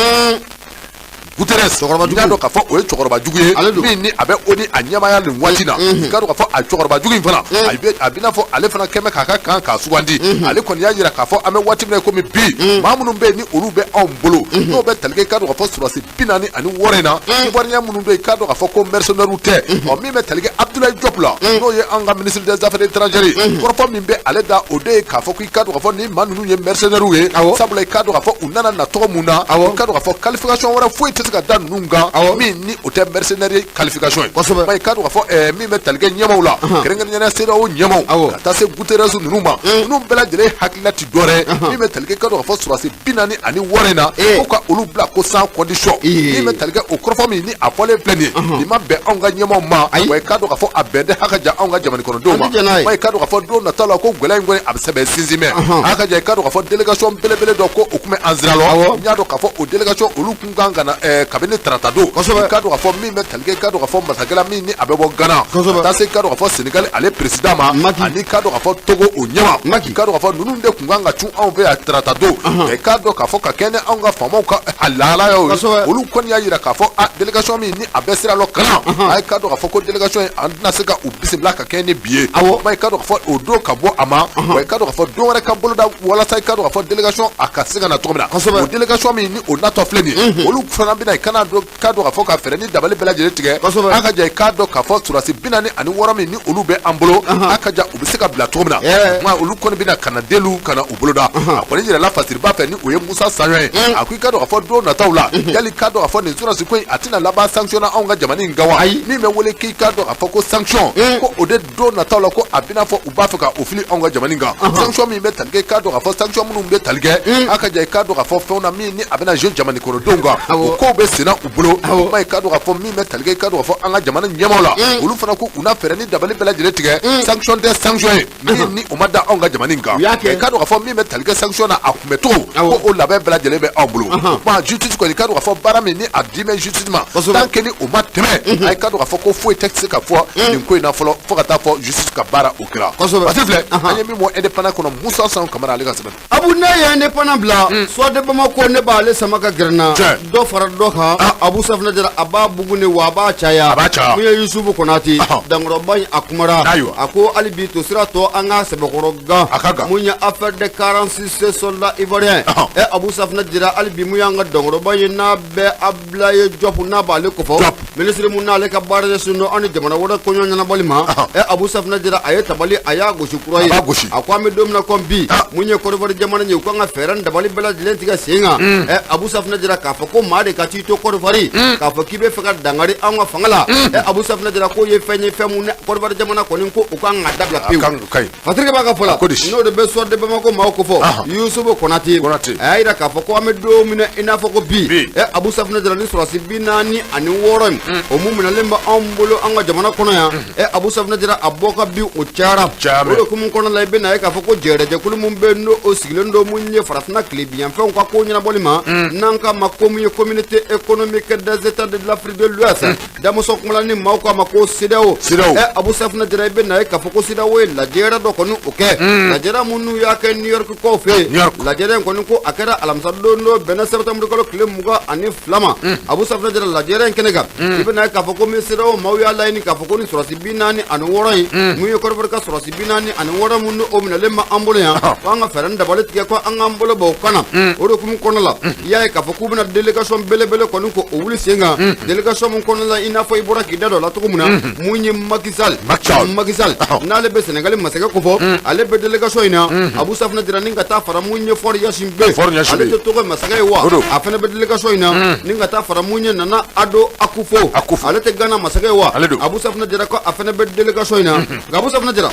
Guterres, cɛkɔrɔba jugu, dɔn k'a fɔ o ye cɛkɔrɔba jugu ye min ni a bɛ ONU a ɲɛmaaya nin waati na. I k'a dɔn k'a fɔ a cɛkɔrɔba jugu in fana, a bɛ n'a fɔ ale fana kɛmɛ k'a ka kan k'a sugandi. Ale kɔni y'a jira k'a fɔ an bɛ waati min na komi bi, maa minnu bɛ yen ni olu bɛ anw bolo, n'o bɛ tali kɛ, i k'a dɔn k'a fɔ sɔrɔdasi 46 in na, Ivoirien minnu bɛ yen, i k'a dɔn k'a fɔ ko mercenaires tɛ. Ɔ min bɛ tali kɛ Abdoulaye Diop la, n'o ye an ka ministre des affaires étrangères ye, kɔrɔfɔ min bɛ ale da, o de ye k'a fɔ k'i k'a dɔn k'a fɔ ni maa ninnu ye mercenaires ye, sabula i k'a dɔn k'a fɔ u nana na tɔgɔ mun na, i k'a dɔn k'a fɔ qualification wɛrɛ foyi tɛ se ka da ninnu kan min ni o tɛ mercenaire qualification ye. I k'a dɔn k'a fɔ min bɛ tali kɛ ɲɛmaaw la, kɛrɛnkɛrɛnnenya la CEDEAO ɲɛmaaw, ka taa se Guterres ninnu ma, ninnu bɛɛ lajɛlen hakilila ti dɔwɛrɛ min bɛ tali kɛ, i k'a dɔn k'a fɔ sɔrɔdasi 46 in na, ko ka olu bila ko sans condition. Min bɛ tali kɛ o kɔrɔfɔ min ni a fɔlen filɛ nin ye, nin ma bɛn anw ka ɲɛmaaw ma. Wa i k'a dɔn k'a fɔ a bɛn tɛ hakaja anw ka jamana kɔnɔdenw ma. Wa i k'a dɔn k'a fɔ don nataw la ko gɛlɛya in kɔni a bɛ sɛbɛn sinsin mɛ. Hakaja, i k'a dɔn k'a fɔ délégation belebele dɔ ko o tun bɛ an sira lɔ. N y'a dɔn k'a fɔ o délégation olu tun kan ka na kabini tarata don. I k'a dɔn k'a fɔ min bɛ tali kɛ, i k'a dɔn k'a fɔ masakɛla min ni a bɛ bɔ Gana, ka taa se i k'a dɔn k'a fɔ Sénégal ale président ma, ani i k'a dɔn k'a fɔ Togo o ɲɛmaa, i k'a dɔn k'a fɔ ninnu de tun kan ka cun anw fɛ yan tarata don. I k'a dɔn k'a fɔ ka kɛɲɛ ni anw ka faamaw ka a lahalaya ye, olu kɔni y'a jira k'a fɔ a délégation min ni a bɛ sira lɔ ka na, a ye k'a dɔn k'a fɔ ko délégation in an tɛna se ka u bisimila ka kɛɲɛ ni bi ye. I k'a dɔn k'a fɔ o don ka bɔ a ma, wa i k'a dɔn k'a fɔ don wɛrɛ ka boloda walasa i k'a dɔn k'a fɔ délégation a ka se ka na cogo min na. O délégation min ni o natɔ filɛ nin ye, olu fana bɛna i kana dɔn k'a dɔn k'a fɔ ka fɛɛrɛ ni dabali bɛɛ lajɛlen tigɛ. Hakaja, i k'a dɔn k'a fɔ sɔrɔdasi 46 min ni olu bɛ an bolo, hakaja, u bɛ se ka bila cogo min na, nka olu kɔni bɛna ka na deliw ka na u boloda. A kɔni yirala fasiriba fɛ ni o ye Musa Saɲɔ ye, a ko i k'a dɔn k'a fɔ don nataw la, yali k'a dɔn k'a fɔ nin sɔrɔdasi ko in a tɛna laban sanction na anw ka jamana in kan wa? Min bɛ wele k'i k'a dɔn k'a fɔ ko sanction, ko o de don nataw la ko a bɛna fɔ u b'a fɛ ka o fili anw ka jamana in kan. Sanction min bɛ tali kɛ, i k'a dɔn k'a fɔ sanction minnu bɛ tali kɛ, hakaja, i k'a dɔn k'a fɔ fɛnw na min ni a bɛna jouer jamana kɔnɔdenw kan, o kow bɛ senna u bolo. Kuma i k'a dɔn k'a fɔ min bɛ tali kɛ, i k'a dɔn k'a fɔ an ka jamana ɲɛmaaw la, olu fana ko u na fɛɛrɛ ni dabali bɛɛ lajɛlen tigɛ, sanction tɛ sanction ye min ni o ma da anw ka jamana in kan. I k'a dɔn k'a fɔ min bɛ tali kɛ sanction na, a kunbɛcogo ko o labɛn bɛɛ lajɛlen bɛ anw bolo. O kuma justice kɔni, i k'a dɔn k'a fɔ baara min ni a di bɛ justice ma, tant que ni o ma tɛmɛ, a ye k'a dɔn k'a fɔ ko foyi tɛ se ka fɔ nin ko in na fɔlɔ fo ka taa fɔ justice ka baara o kɛra. Parce filɛ, an ye min bɔ Indépendant kɔnɔ, Musa San Kamara ale ka sɛbɛn. Abu, ne ye Indépendant bila, Soir de Bamako ne b'ale sama ka gɛrɛ na, dɔ fara dɔ kan. Abu Safunɛ Jara a b'a bugu ne wa a b'a caya. A b'a caya. Mun ye Yusufu Konate, dankɔrɔba in, a kumara, a ko hali bi to sira tɔ an ka sɛbɛkɔrɔ gan. A ka gan. Mun ye affaire de 46 soldats ivoiriens, ɛ Abu Safunɛ Jara, hali bi mun y'an ka dankɔrɔba ye n'a bɛ Abdoulaye Diop n'a b'ale kofɔ. Minisiri mun n'ale ka baara ɲɛsin don an ni jamana wɛrɛ koɲɛ ɲɛnabɔli ma, ɛ Abu Safunɛ Jara, a ye tabali a y'a gosi kura ye. A b'a gosi. A ko an bɛ don min na komi bi, mun ye Côte d'Ivoire jamana ye, u kan ka fɛɛrɛ ni dabali bɛɛ lajɛlen tigɛ sen kan. Ɛ Abu Safunɛ Jara, k'a fɔ ko maa de ka t'i to Côte d'Ivoire k'a fɔ k'i bɛ fɛ ka dankari an ka fanga la, ɛ Abu Safunɛ Jara, k'o ye fɛn ye, fɛn mun ni Côte d'Ivoire jamana kɔni ko u kan ka dabila A pewu. kan ka ɲi. Patrick b'a ka fɔ la, Ko di? N'o de bɛ Soir de Bamako maaw ko fɔ, Yusufu Konate. Konate. A y'a jira k'a fɔ ko an bɛ don min na i n'a fɔ ko bi, Bi. ɛ Abu Safunɛ Jara, ni sɔrɔdasi 46 in, o mun minɛlen bɛ anw bolo an ka jamana kɔnɔ yan, ɛ Abu Safunɛ Jara, a bɔ ka bi o cayara. Cayara. O de hukumu kɔnɔna la, i bɛna ye k'a fɔ ko jɛrɛjɛkulu mun bɛ yen, n'o o sigilen don mun ye farafinna tilebinyanfɛnw ka ko ɲɛnabɔli ma, n'an k'a ma ko mun ye Communauté économique des États de l'Afrique de l'Ouest, damuso kumala ni maaw k'a ma ko CEDEAO. CEDEAO. Ɛ Abu Safunɛ Jara, i bɛna ye k'a fɔ ko CEDEAO ye lajɛrɛ dɔ kɔni o kɛ, lajɛrɛ minnu y'a kɛ New York kaw fɛ yen. New York. Lajɛrɛ in kɔni, ko a kɛra alamisa don dɔ bɛnna septembre kalo tile 22 ma. Abu Safunɛ Jara, lajɛrɛ in kɛnɛ kan, i bɛna ye k'a fɔ ko min CEDEAO maaw y'a laɲini k'a fɔ ko ni sɔrɔdasi 46 in, mun ye Côte d'Ivoire ka sɔrɔdasi 46 minnu o minɛlen bɛ an bolo yan, ko an ka fɛɛrɛ ni dabali tigɛ ko an k'an bolo bɔ o kan na. O de hukumu kɔnɔna la, i y'a ye k'a fɔ k'u bɛna délégation belebele kɔni ko o wuli sen kan, délégation mun kɔnɔna la, i n'a fɔ i bɔra k'i da don a la cogo min na, mun ye Macky Sall. Macky Sall. Macky Sall n'ale bɛ Sénégal masakɛ kofɔ, ale bɛ délégation in na. Abu Safunɛ Jara, ni ka taa fara mun ye Faure Gnassingbé. Faure Gnassingbé. Ale tɛ Togo masakɛ ye wa? O don. A fana bɛ délégation in na, ni ka taa fara mun ye Nana Addo Akufo. Akufo. Ale tɛ Ghana masakɛ ye wa? Ale don. Abu Safunɛ Jara ko a fana bɛ délégation in na. Nka Abu Safunɛ Jara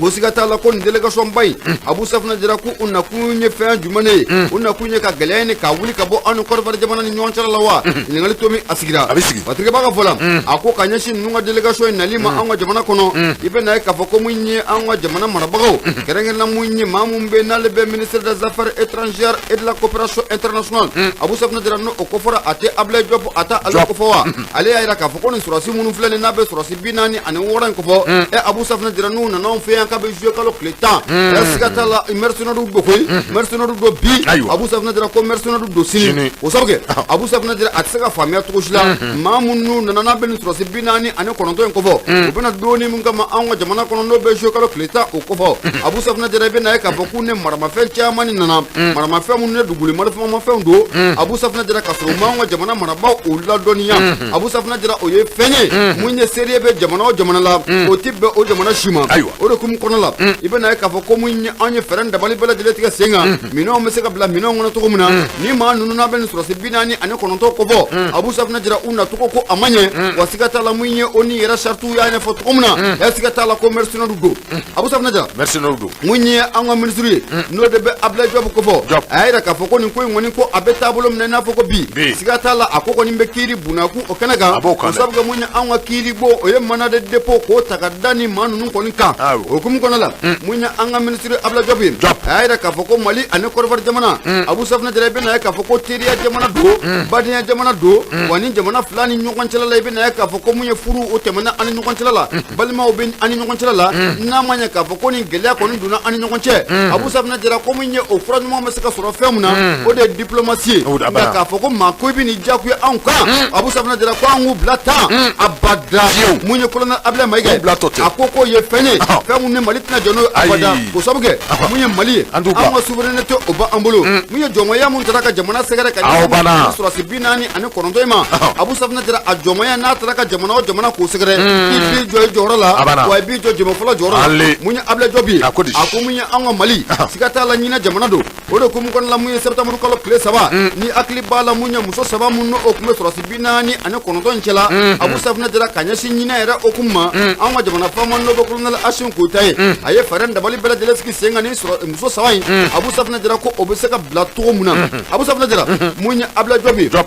ko siga t'a la ko nin délégation ba in, Abu Safunɛ Jara, ko u nakun ye fɛn jumɛn ye? U nakun ye ka gɛlɛya ɲini ka wuli ka bɔ an ni Côte d'Ivoire jamana ni ɲɔgɔn cɛla la wa? Ɲininkali to min a sigira. A bɛ sigi. Patrick b'a ka fɔ la, a ko ka ɲɛsin ninnu ka délégation in nali ma an ka jamana kɔnɔ, i bɛ na ye k'a fɔ ko mun ye an ka jamana marabagaw, kɛrɛnkɛrɛnna mun ye maa mun bɛ n'ale bɛ ministre des Affaires étrangères et de la coopération internationale, Abu Safunɛ Jara, n'o o kofɔra a tɛ Ablaye Diop, a tɛ ale Diop. kofɔ wa? Ale y'a jira k'a fɔ ko nin sɔrɔdasi minnu filɛ nin n'a bɛ sɔrɔdasi 46 in kofɔ, ɛ Abu Safunɛ Jara, n'u nana anw fɛ yan k'a bɛ juillet kalo tile 10, ɛ siga t'a la, mercenaires don koyi, mercenaires don bi. Ayiwa. Abu Safunɛ Jara ko mercenaires don sini. Sini. O sabu kɛ, Abu Safunɛ Jara, a tɛ se ka faamuya cogo si la, maa minnu nana n'a bɛ nin sɔrɔdasi 49 in kofɔ, u bɛna donni min kama anw ka jamana kɔnɔ, n'o bɛ juillet kalo tile 10 o kofɔ, Abu Safunɛ Jara, i bɛ na ye k'a fɔ k'u ni maramafɛn caman ni nana, maramafɛn minnu ni duguli marifamafɛnw don, Abu Safunɛ Jara, ka sɔrɔ u m'anw ka jamana marabaaw o ladɔnniya. Abu Safunɛ Jara, o ye fɛn ye mun ye seere bɛ jamana o jamana la, o tɛ bɛn o jamana si ma. Ayiwa. O de hukumu kɔnɔ la, i bɛ na ye k'a fɔ ko mun ye anw ye fɛɛrɛ ni dabali bɛɛ lajɛlen tigɛ sen kan, minɛnw bɛ se ka bila minɛnw kɔnɔ cogo min na, ni maa ninnu n'a bɛ nin sɔrɔdasi 49 kofɔ, Abu Safunɛ Jara, u nacogo ko a ma ɲɛ wa. Siga t'a la, mun ye o ni yɛrɛ saritiw y'a ɲɛfɔ cogo min na, ɛ siga t'a la ko mercenaires don, Abu Safunɛ Jara. Mercenaires don. Mun ye an ka minisiri ye, n'o de bɛ Ablaye Diop kofɔ, Diop. a y'a jira k'a fɔ ko nin ko in kɔni, ko a bɛ taabolo minɛ i n'a fɔ ko bi, Bi. siga t'a la, a ko kɔni bɛ kiiri bunakun o kɛnɛ kan. A b'o kan O dɛ. sabu kɛ mun ye an ka kiiri bon, o ye mandat de dépôt k'o ta ka da ni maa ninnu kɔni kan. Awɔ. O hukumu kɔnɔ la, mun ye an ka minisiri Ablaye Diop ye, Diop. a y'a jira k'a fɔ ko Mali ani Côte d'Ivoire jamana, Abu Safunɛ Jara, i bɛna ye k'a fɔ ko teriya jamana don, badenya jamana don wa. Ni jamana fila ni ɲɔgɔn cɛla la, i bɛna ye k'a fɔ ko mun ye furu o tɛmɛna an ni ɲɔgɔn cɛla la, balimaw bɛ an ni ɲɔgɔn cɛla la. N'a ma ɲɛ k'a fɔ ko nin gɛlɛya kɔni donna an ni ɲɔgɔn cɛ, Abu Safunɛ Jara, ko mun ye o fura ɲuman bɛ se ka sɔrɔ fɛn mun na, o de ye diplomatie ye. O de Nka banna. k'a fɔ ko maa ko i bɛ n'i diyagoya anw kan, Abu Safunɛ Jara, ko an k'u bila tan abada. Fiyewu. Mun ye colonel Ablaye Mayiga K'u bila tɔ tɛ. a ko k'o ye fɛn ye, fɛn mun ni Mali tɛna jɔ n'o ye abada. Ayi. K'o sabu kɛ mun ye Mali ye, An t'u bila. an ka souveraineté o b'an bolo. Mun ye jɔnmaya mun taara ka jamana sɛgɛrɛ ka Aw banna. sɔrɔdasi 49 in ma, Abu Safunɛ Jara, a jɔnmaya n'a taara ka jamana o jamana k'o sɛgɛrɛ, i b'i jɔ i jɔyɔrɔ la. A banna. Wa i b'i jɔ jɛmɛ fɔlɔ jɔyɔrɔ la. Ale. Mun ye Ablaye Diop ye, A ko di? a ko mun ye an ka Mali, siga t'a la, ɲinɛ jamana don. O de hukumu kɔnɔna la, mun ye septembre kalo tile 3, ni hakili b'a la, mun ye muso saba mun n'o tun bɛ sɔrɔdasi 49 in cɛla, Abu Safunɛ Jara, ka ɲɛsin ɲinɛ yɛrɛ hukumu ma, an ka jamana faama n'o bɛ colonel Assimi Goïta ye, a ye fɛɛrɛ ni dabali bɛɛ lajɛlen sigi sen kan ni sɔrɔ muso saba in, Abu Safunɛ Jara, ko o bɛ se ka bila cogo mun na. Abu Safunɛ Jara, mun ye Ablaye Diop ye, Diop.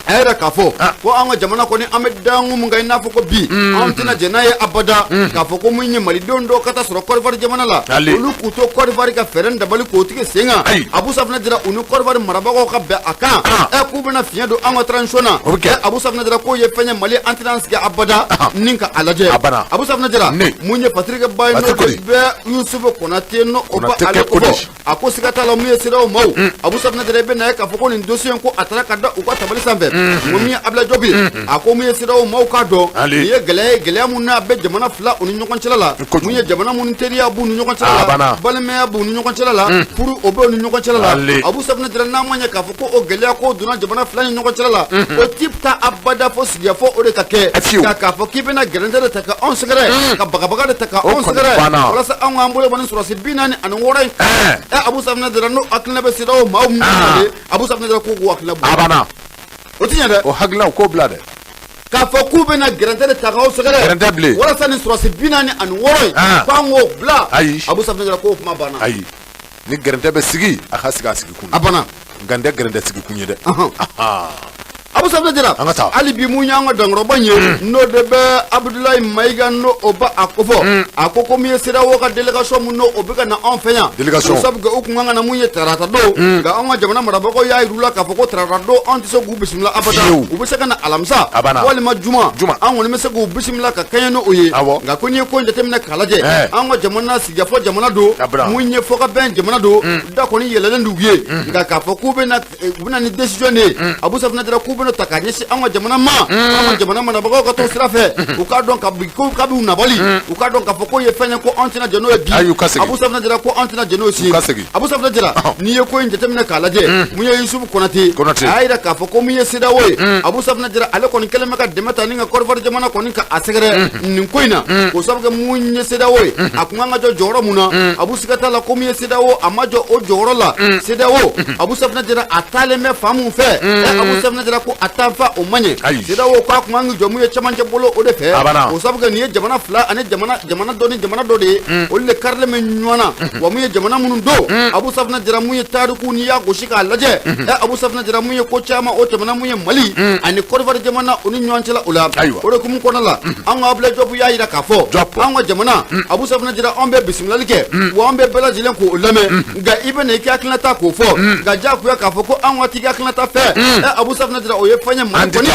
A yɛrɛ k'a fɔ ko an ka jamana kɔni, an bɛ dankun mun kan i n'a fɔ ko bi, anw tɛna jɛn n'a ye abada k'a fɔ ko mun ye malidenw dɔw ka taa sɔrɔ Côte d'Ivoire jamana la, Ale. olu k'u to Côte d'Ivoire ka fɛɛrɛ ni dabali k'o tigɛ sen kan. Ayi. Abu Safunɛ Jara, u ni Côte d'Ivoire marabagaw ka bɛn a kan, ɛ k'u bɛna fiɲɛ don an ka transition na. O bɛ kɛ. Ɛ Abu Safunɛ Jara, k'o ye fɛn ye Mali an tɛna an sigi abada ni ka a lajɛ. A banna. Abu Safunɛ Jara, Ne. mun ye Patrick Ba ye, n'o Patrick de Kodi. bɛ Yusufu Konate, n'o o bɛ Konate ale kɛ Kodi. kofɔ, a ko siga t'a la, mun ye CEDEAO maaw, Abu Safunɛ Jara, i bɛ na ye k'a fɔ ko nin dossier in, ko a taara ka da u ka tabali sanfɛ. N ko min ye Abdoulaye Diop ye, a ko mun ye CEDEAO maaw k'a dɔn nin ye gɛlɛya ye, gɛlɛya mun n'a bɛ jamana fila u ni ɲɔgɔn cɛla la, mun ye jamana minnu teriya b'u ni ɲɔgɔn cɛla la, balimaya b'u ni ɲɔgɔn cɛla la, furu o b'u ni ɲɔgɔn cɛla la. Abu Safinɛ Jara, n'a ma ɲɛ k'a fɔ ko o gɛlɛya ko donna jamana fila ni ɲɔgɔn cɛla la, o ti taa abada fo sigikafɔ o de ka kɛ. Nka k'a fɔ k'i bɛna gɛrɛntɛ de ta ka anw sɛgɛrɛ, ka bagabaga de ta ka anw sɛgɛrɛ walasa anw k'an bolo bɔ ni sɔrɔdasi 46 in, ɛ Abu Safinɛ Jara, n'o hakilina bɛ CEDEAO maaw min na, Abu Safinɛ Jara k'u k'u hakilina bɔ a banna. O ti ɲɛ dɛ. O hakilina, k'o bila dɛ. K'a fɔ k'u bɛna gɛrɛntɛ de ta k'aw sɛgɛrɛ, gɛrɛntɛ bilen, walasa ni sɔrɔdasi 46 in k'an k'o bila. Ayi. Abu Safinɛ Jara k'o kuma banna. Ayi, ni gɛrɛntɛ bɛ sigi, a ka sigi a sigi kun. A banna. Nka n tɛ gɛrɛntɛ sigi kun ye dɛ. Abu Safinɛ Jara, an ka taa. Hali bi mun y'an ka dankɔrɔba in ye, n'o de bɛ Abudulayi Mayiga, n'o o ba a kofɔ, a ko ko min ye CEDEAO ka délégation mun n'o o bɛ ka na anw fɛ yan, délégation, o sabu kɛ u kun kan ka na mun ye tarata don, nka anw ka jamana marabagaw y'a yir'u la k'a fɔ ko tarata don anw tɛ se k'u bisimila abada, u bɛ se ka na alamisa walima juma, an kɔni bɛ se k'u bisimila ka kɛɲɛ n'o ye. Nka ko n'i ye ko in jateminɛ k'a lajɛ, an ka jamana sigikafɔ jamana don, mun ye fɔkabɛn jamana don, da kɔni yɛlɛlen d'u ye. Nka k'a fɔ k'u bɛ u bɛna ni décision de ye, Abu Safinɛ Jara, k'u bɛna ta ka ɲɛsin an ka jamana ma, an ka jamana marabagaw ka t'o sira fɛ, u k'a dɔn ko kabi u nabali, u k'a dɔn k'a fɔ k'o ye fɛn ye ko anw tɛna jɛn n'o ye bi. Abu Safinɛ Jara ko anw tɛna jɛn n'o ye sini. Abu Safinɛ Jara, n'i ye ko in jateminɛ k'a lajɛ, mun ye Yusufu Konate, a y'a jira k'a fɔ ko mun ye CEDEAO ye, Abu Safinɛ Jara, ale kɔni kɛlen bɛ ka dɛmɛ ta ni ka Côte d'Ivoire jamana kɔni ka a sɛgɛrɛ nin ko in na. K'o sababu kɛ mun ye CEDEAO ye, a kun kan ka jɔ jɔyɔrɔ mun na, Abu siga t'a la ko mun ye CEDEAO, a ma jɔ o jɔyɔrɔ la. CEDEAO, Abu Safinɛ Jara, a taalen bɛ fan mun fɛ, Abu Safinɛ Jara ko a taa fa o man ɲɛ. CEDEAO k'a kun kan k'i jɔ mun ye cɛmancɛ bolo o de fɛ. O sababu kɛ nin ye jamana fila ani jamana dɔ ni jamana dɔ de ye, olu de karilen bɛ ɲɔgɔn na. Wa mun ye jamana minnu don, Abu Safinɛ Jara, mun ye tariku n'i y'a gosi k'a lajɛ, Abu Safinɛ Jara, mun ye ko caman o tɛmɛna mun ye Mali ani Côte d'Ivoire jamana o ni ɲɔgɔn cɛla o la. O de hukumu kɔnɔna la, an ka Abdoulaye Diop y'a jira k'a fɔ an ka jamana, Abu Safinɛ Jara, anw bɛ bisimilali kɛ, wa an bɛ bɛɛ lajɛlen k'o lamɛn. Nka i bɛ na i ka hakilinata k'o fɔ, nka diyagoya k'a fɔ ko an ka t'i ka hakilinata fɛ, Abu Safinɛ Jara, o ye fɛn ye Mali kɔni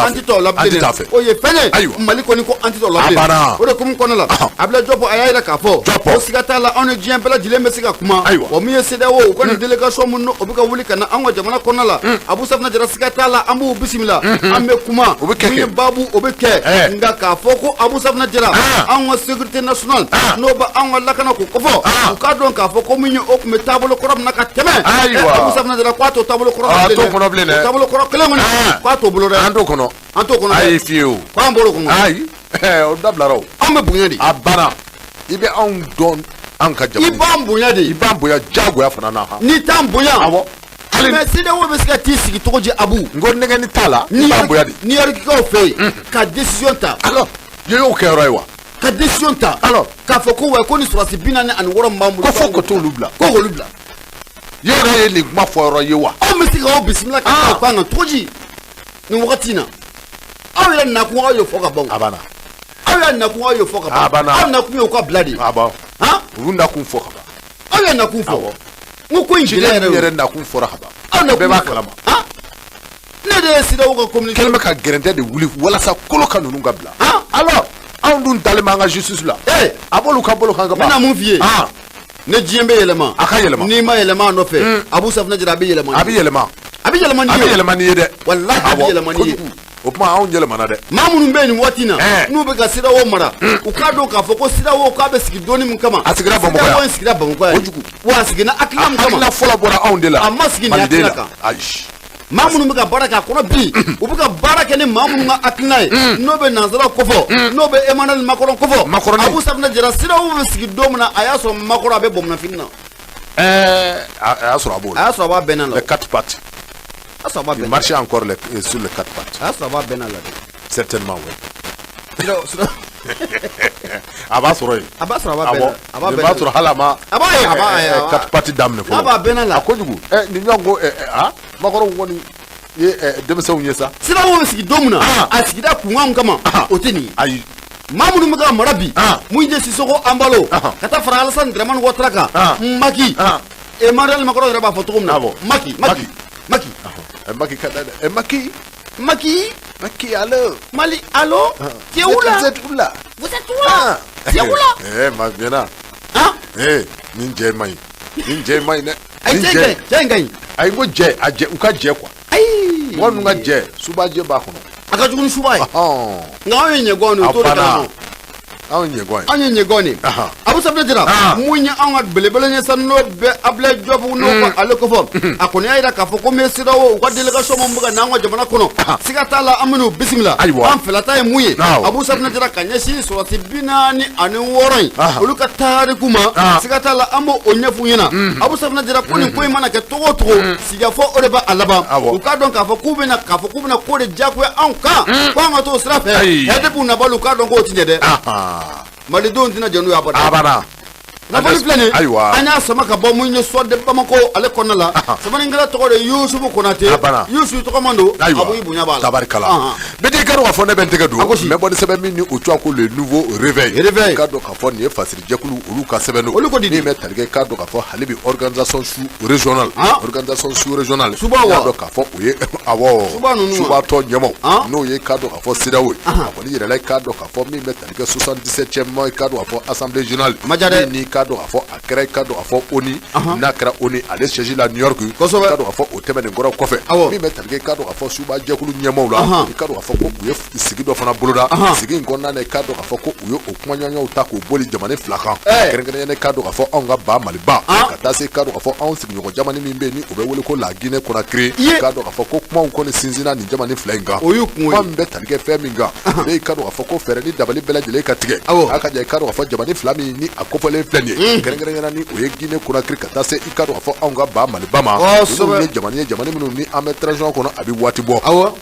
an tɛ taa o la bilen dɛ. O ye fɛn ye Mali kɔni ko an tɛ taa o la bilen. O de hukumu kɔnɔna la, Abdoulaye Diop a y'a jira k'a fɔ ko siga t'a la, anw ni diɲɛ bɛɛ lajɛlen bɛ se ka kuma. Wa min ye CEDEAO, u ka nin délégation mun o bɛ ka wuli ka na an ka jamana kɔnɔna la, Abu Safinɛ Jara, siga t'a la an b'u bisimila, an bɛ kuma, min ye baabu o bɛ kɛ. Nka k'a fɔ ko Abu Safinɛ Jara, an ka sécurité nationale n'o bɛ an ka lakana k'o kofɔ, u k'a dɔn k'a fɔ ko min ye o tun bɛ taabolo kɔrɔ min na ka tɛmɛ, Abu Safinɛ Jara k'a t'o taabolo kɔrɔ bilen dɛ, taabolo kɔrɔ kelen kɔni k'a t'o bolo dɛ. An t'o kɔnɔ, an t'o kɔnɔ. Ayi fiyewu. K'an bɔr'o kɔnɔ. Ayi, o dabilara o. Anw bɛ bonya de. A banna. I bɛ anw dɔn an ka jamana. I b'an bonya de. I b'an bonya diyagoya fana na. N'i t'an bonya. Awɔ. Mais CEDEAO bɛ se ka t'i sigi cogo di, Abu? N ko nɛgɛni t'a la. I b'an bonya de. New Yorkikaw fɛ yen ka décision ta. Alors, yen y'o kɛyɔrɔ ye wa? Ka décision ta. Alors, k'a fɔ ko wa ko ni sɔrɔdasi 46 min b'an bolo. Ko fo ka t'olu bila. Ko k'olu bila. E yɛrɛ ye nin kuma fɔ yɔrɔ ye wa? Anw bɛ se k'aw bisimila ka taa o kan kan cogo di nin wagati in na? Aw yɛrɛ nakun aw y'o fɔ ka ban. A banna. Aw yɛrɛ nakun aw y'o fɔ ka ban. A banna. Aw nakun y'o ka bila de. A ban. Han? U nakun fɔ ka ban. Aw yɛrɛ nakun fɔ. N ko ko in gɛlɛya yɛrɛ yɛrɛ nakun fɔra ka ban. Aw nakun bɛɛ b'a kalama. Han? Ne de ye CEDEAO ka communiqué. Kɛlen bɛ ka gɛrɛntɛ de wuli walasa kolo ka ninnu ka bila. Han? Alors anw dun dalen b'an ka justice la. Ee. A b'olu ka bolo kan ka ban. N bɛna mun f'i ye? Han. Ne diɲɛ bɛ yɛlɛma. A ka yɛlɛma. N'i ma yɛlɛma a nɔfɛ, Abu Safinɛ Jara, a bɛ yɛlɛma. A bɛ yɛlɛma. A bɛ yɛlɛma n'i ye. A bɛ yɛlɛma n'i ye dɛ. Walahi a bɛ yɛlɛma n'i ye. O tuma anw yɛlɛmana dɛ. Maa minnu bɛ yen nin waati in na, n'u bɛ ka CEDEAO mara, u k'a dɔn k'a fɔ ko CEDEAO k'a bɛ sigi donni min kama. A sigira Bamakɔ yan. CEDEAO in sigira Bamakɔ yan. Kojugu. Wa a sigira hakilina min kama. Hakilina fɔlɔ bɔra anw de la. A ma sigi nin hakilina kan. Ayi. Maa minnu bɛ ka baara kɛ a kɔnɔ bi, u bɛ ka baara kɛ ni maa minnu ka hakilina ye, n'o bɛ nanzaraw kofɔ, n'o bɛ Emmanuel Macron kofɔ. Macron. Abu Safinɛ Jara, CEDEAO bɛ sigi don min na, a y'a sɔrɔ Macron a bɛ bamananfini na. A y'a sɔrɔ a b'o la. A y'a sɔrɔ a b'a bɛnna la. Les quatre pattes. A y'a sɔrɔ a b'a bɛnna. Il marchait encore sur les quatre pattes. A y'a sɔrɔ a b'a bɛnna la. Certainement oui. A b'a sɔrɔ yen. A b'a sɔrɔ a b'a bɛnna la. A b'a b'a sɔrɔ hali a ma. A b'a ye a b'a ye. Quatre pattes daminɛ fɔlɔ. A b'a bɛnna la. A kojugu. Nin ɲɔgɔn ko ah Macron kɔni ye denmisɛnw ye sa. CEDEAO bɛ sigi don min na, a sigira kunkan min kama, o tɛ nin ye. Ayi. Maa minnu bɛ ka mara bi, mun ye Sisoko Anbalo, ka taa fara Alassane Dramane Ouattara kan, Macky, Emmanuel Macron yɛrɛ b'a fɔ cogo min na, Macky, Macky, Macky. Macky ka da dɛ. Macky. Macky. Macky allo. Mali allo. Tu es où là? Vous êtes où là? Vous êtes où là? Tu es où là? Ma bien na. Han? Nin cɛ man ɲi. Nin cɛ man ɲi dɛ. Ayi, cɛ in ka ɲi, cɛ in ka ɲi. Ayi, n ko jɛ, a jɛ, u ka jɛ quoi. Ayi. Mɔgɔ ninnu ka jɛ, subajɛ b'a kɔnɔ. A ka jugu ni suba ye. Nka anw ye ɲɛgɔn de ye, o t'o de kalama. Anw ye ɲɛgɔn ye. Anw ye ɲɛgɔn de ye. Abu Safinɛ Jara, mun ye anw ka belebele ye sa, n'o bɛ Abulaye Jɔpu, n'o ko ale kofɔ, a kɔni y'a jira k'a fɔ ko min ye CEDEAO u ka délégation min bɛ ka na an ka jamana kɔnɔ, siga t'a la, an bɛn'u bisimila. An fɛlata ye mun ye, Abu Safinɛ Jara, ka ɲɛsin sɔrɔdasi 46 in, olu ka tariku ma, siga t'a la, an b'o ɲɛf'u ɲɛna. Abu Safinɛ Jara ko nin ko in mana kɛ cogo o cogo, sigikafɔ o de b'a laban. U k'a dɔn k'a fɔ k'u bɛna k'a fɔ k'u bɛna ko de diyagoya anw kan, ko an ka t'o sira fɛ. Depuis u nabali, u k'a dɔn k'o ti ɲɛ dɛ. Malidenw tɛna jɛn n'u ye abada. Abada. Kunnafoni filɛ nin, ayiwa, an y'a sama ka bɔ mun ye Soir de Bamako ale kɔnɔna la. Sɛbɛnnikɛla tɔgɔ de ye Yusufu Konate. Yusufu tɔgɔman don. Abu, i bonya b'a la. Tabarikala. Bɛɛ k'a dɔn k'a fɔ ne bɛ n tɛgɛ don, n bɛ bɔ ni sɛbɛn min ni o tɔgɔ ko Le Nouveau Réveil. Réveil. K'a dɔn k'a fɔ nin ye fasiri jɛkulu olu ka sɛbɛn don. Olu ko di? Min bɛ tali kɛ, k'a dɔn k'a fɔ hali bi organisation sous régionale, organisation sous régionale. Suba wa? K'a dɔn k'a fɔ o ye, awɔ. Suba ninnu wa? Suba tɔn ɲɛmaaw, n'o ye k'a dɔn k'a fɔ CEDEAO ye. A kɔni yɛrɛla, k'a dɔn k'a fɔ min bɛ tali kɛ 77e, k'a dɔn k'a fɔ assemblée générale. A ma diya dɛ. Min ni k'a dɔn k'a fɔ a kɛra, k'a dɔn k'a fɔ ONU, n'a kɛra ONU ale siège la New York. K'a dɔn k'a fɔ o tɛmɛnen kɔrɔ kɔfɛ, min bɛ tali kɛ, k'a dɔn k'a fɔ suba jɛkulu ɲɛmaaw la, i k'a dɔn k'a fɔ ko u ye sigi dɔ fana boloda. Sigi in kɔnɔna na, i k'a dɔn k'a fɔ ko u ye o kumaɲɔgɔnyaw ta k'o boli jamana fila kan, kɛrɛnkɛrɛnnenya k'a dɔn k'a fɔ anw ka ba Maliba, ka taa se k'a dɔn k'a fɔ anw sigiɲɔgɔn jamana min bɛ yen ni o bɛ wele ko la Guinée Conakry. K'a dɔn k'a fɔ ko kumaw kɔni sinsinna nin jamana fila in kan. O y'u kungo ye. Kuma min bɛ tali kɛ fɛn min kan, ne k'a dɔn k'a fɔ ko fɛɛrɛ ni dabali bɛɛ lajɛlen ka tigɛ a ka jan, i k'a dɔn k'a fɔ jamana fila min ni a kofɔlen filɛ nin ye, kɛrɛnkɛrɛnnenya ni o ye Guinée Conakry, ka taa se i k'a dɔn k'a fɔ anw ka ba Maliba ma. Ninnu ye jamana ye, jamana minnu ni an bɛ transition kɔnɔ a bɛ waati bɔ.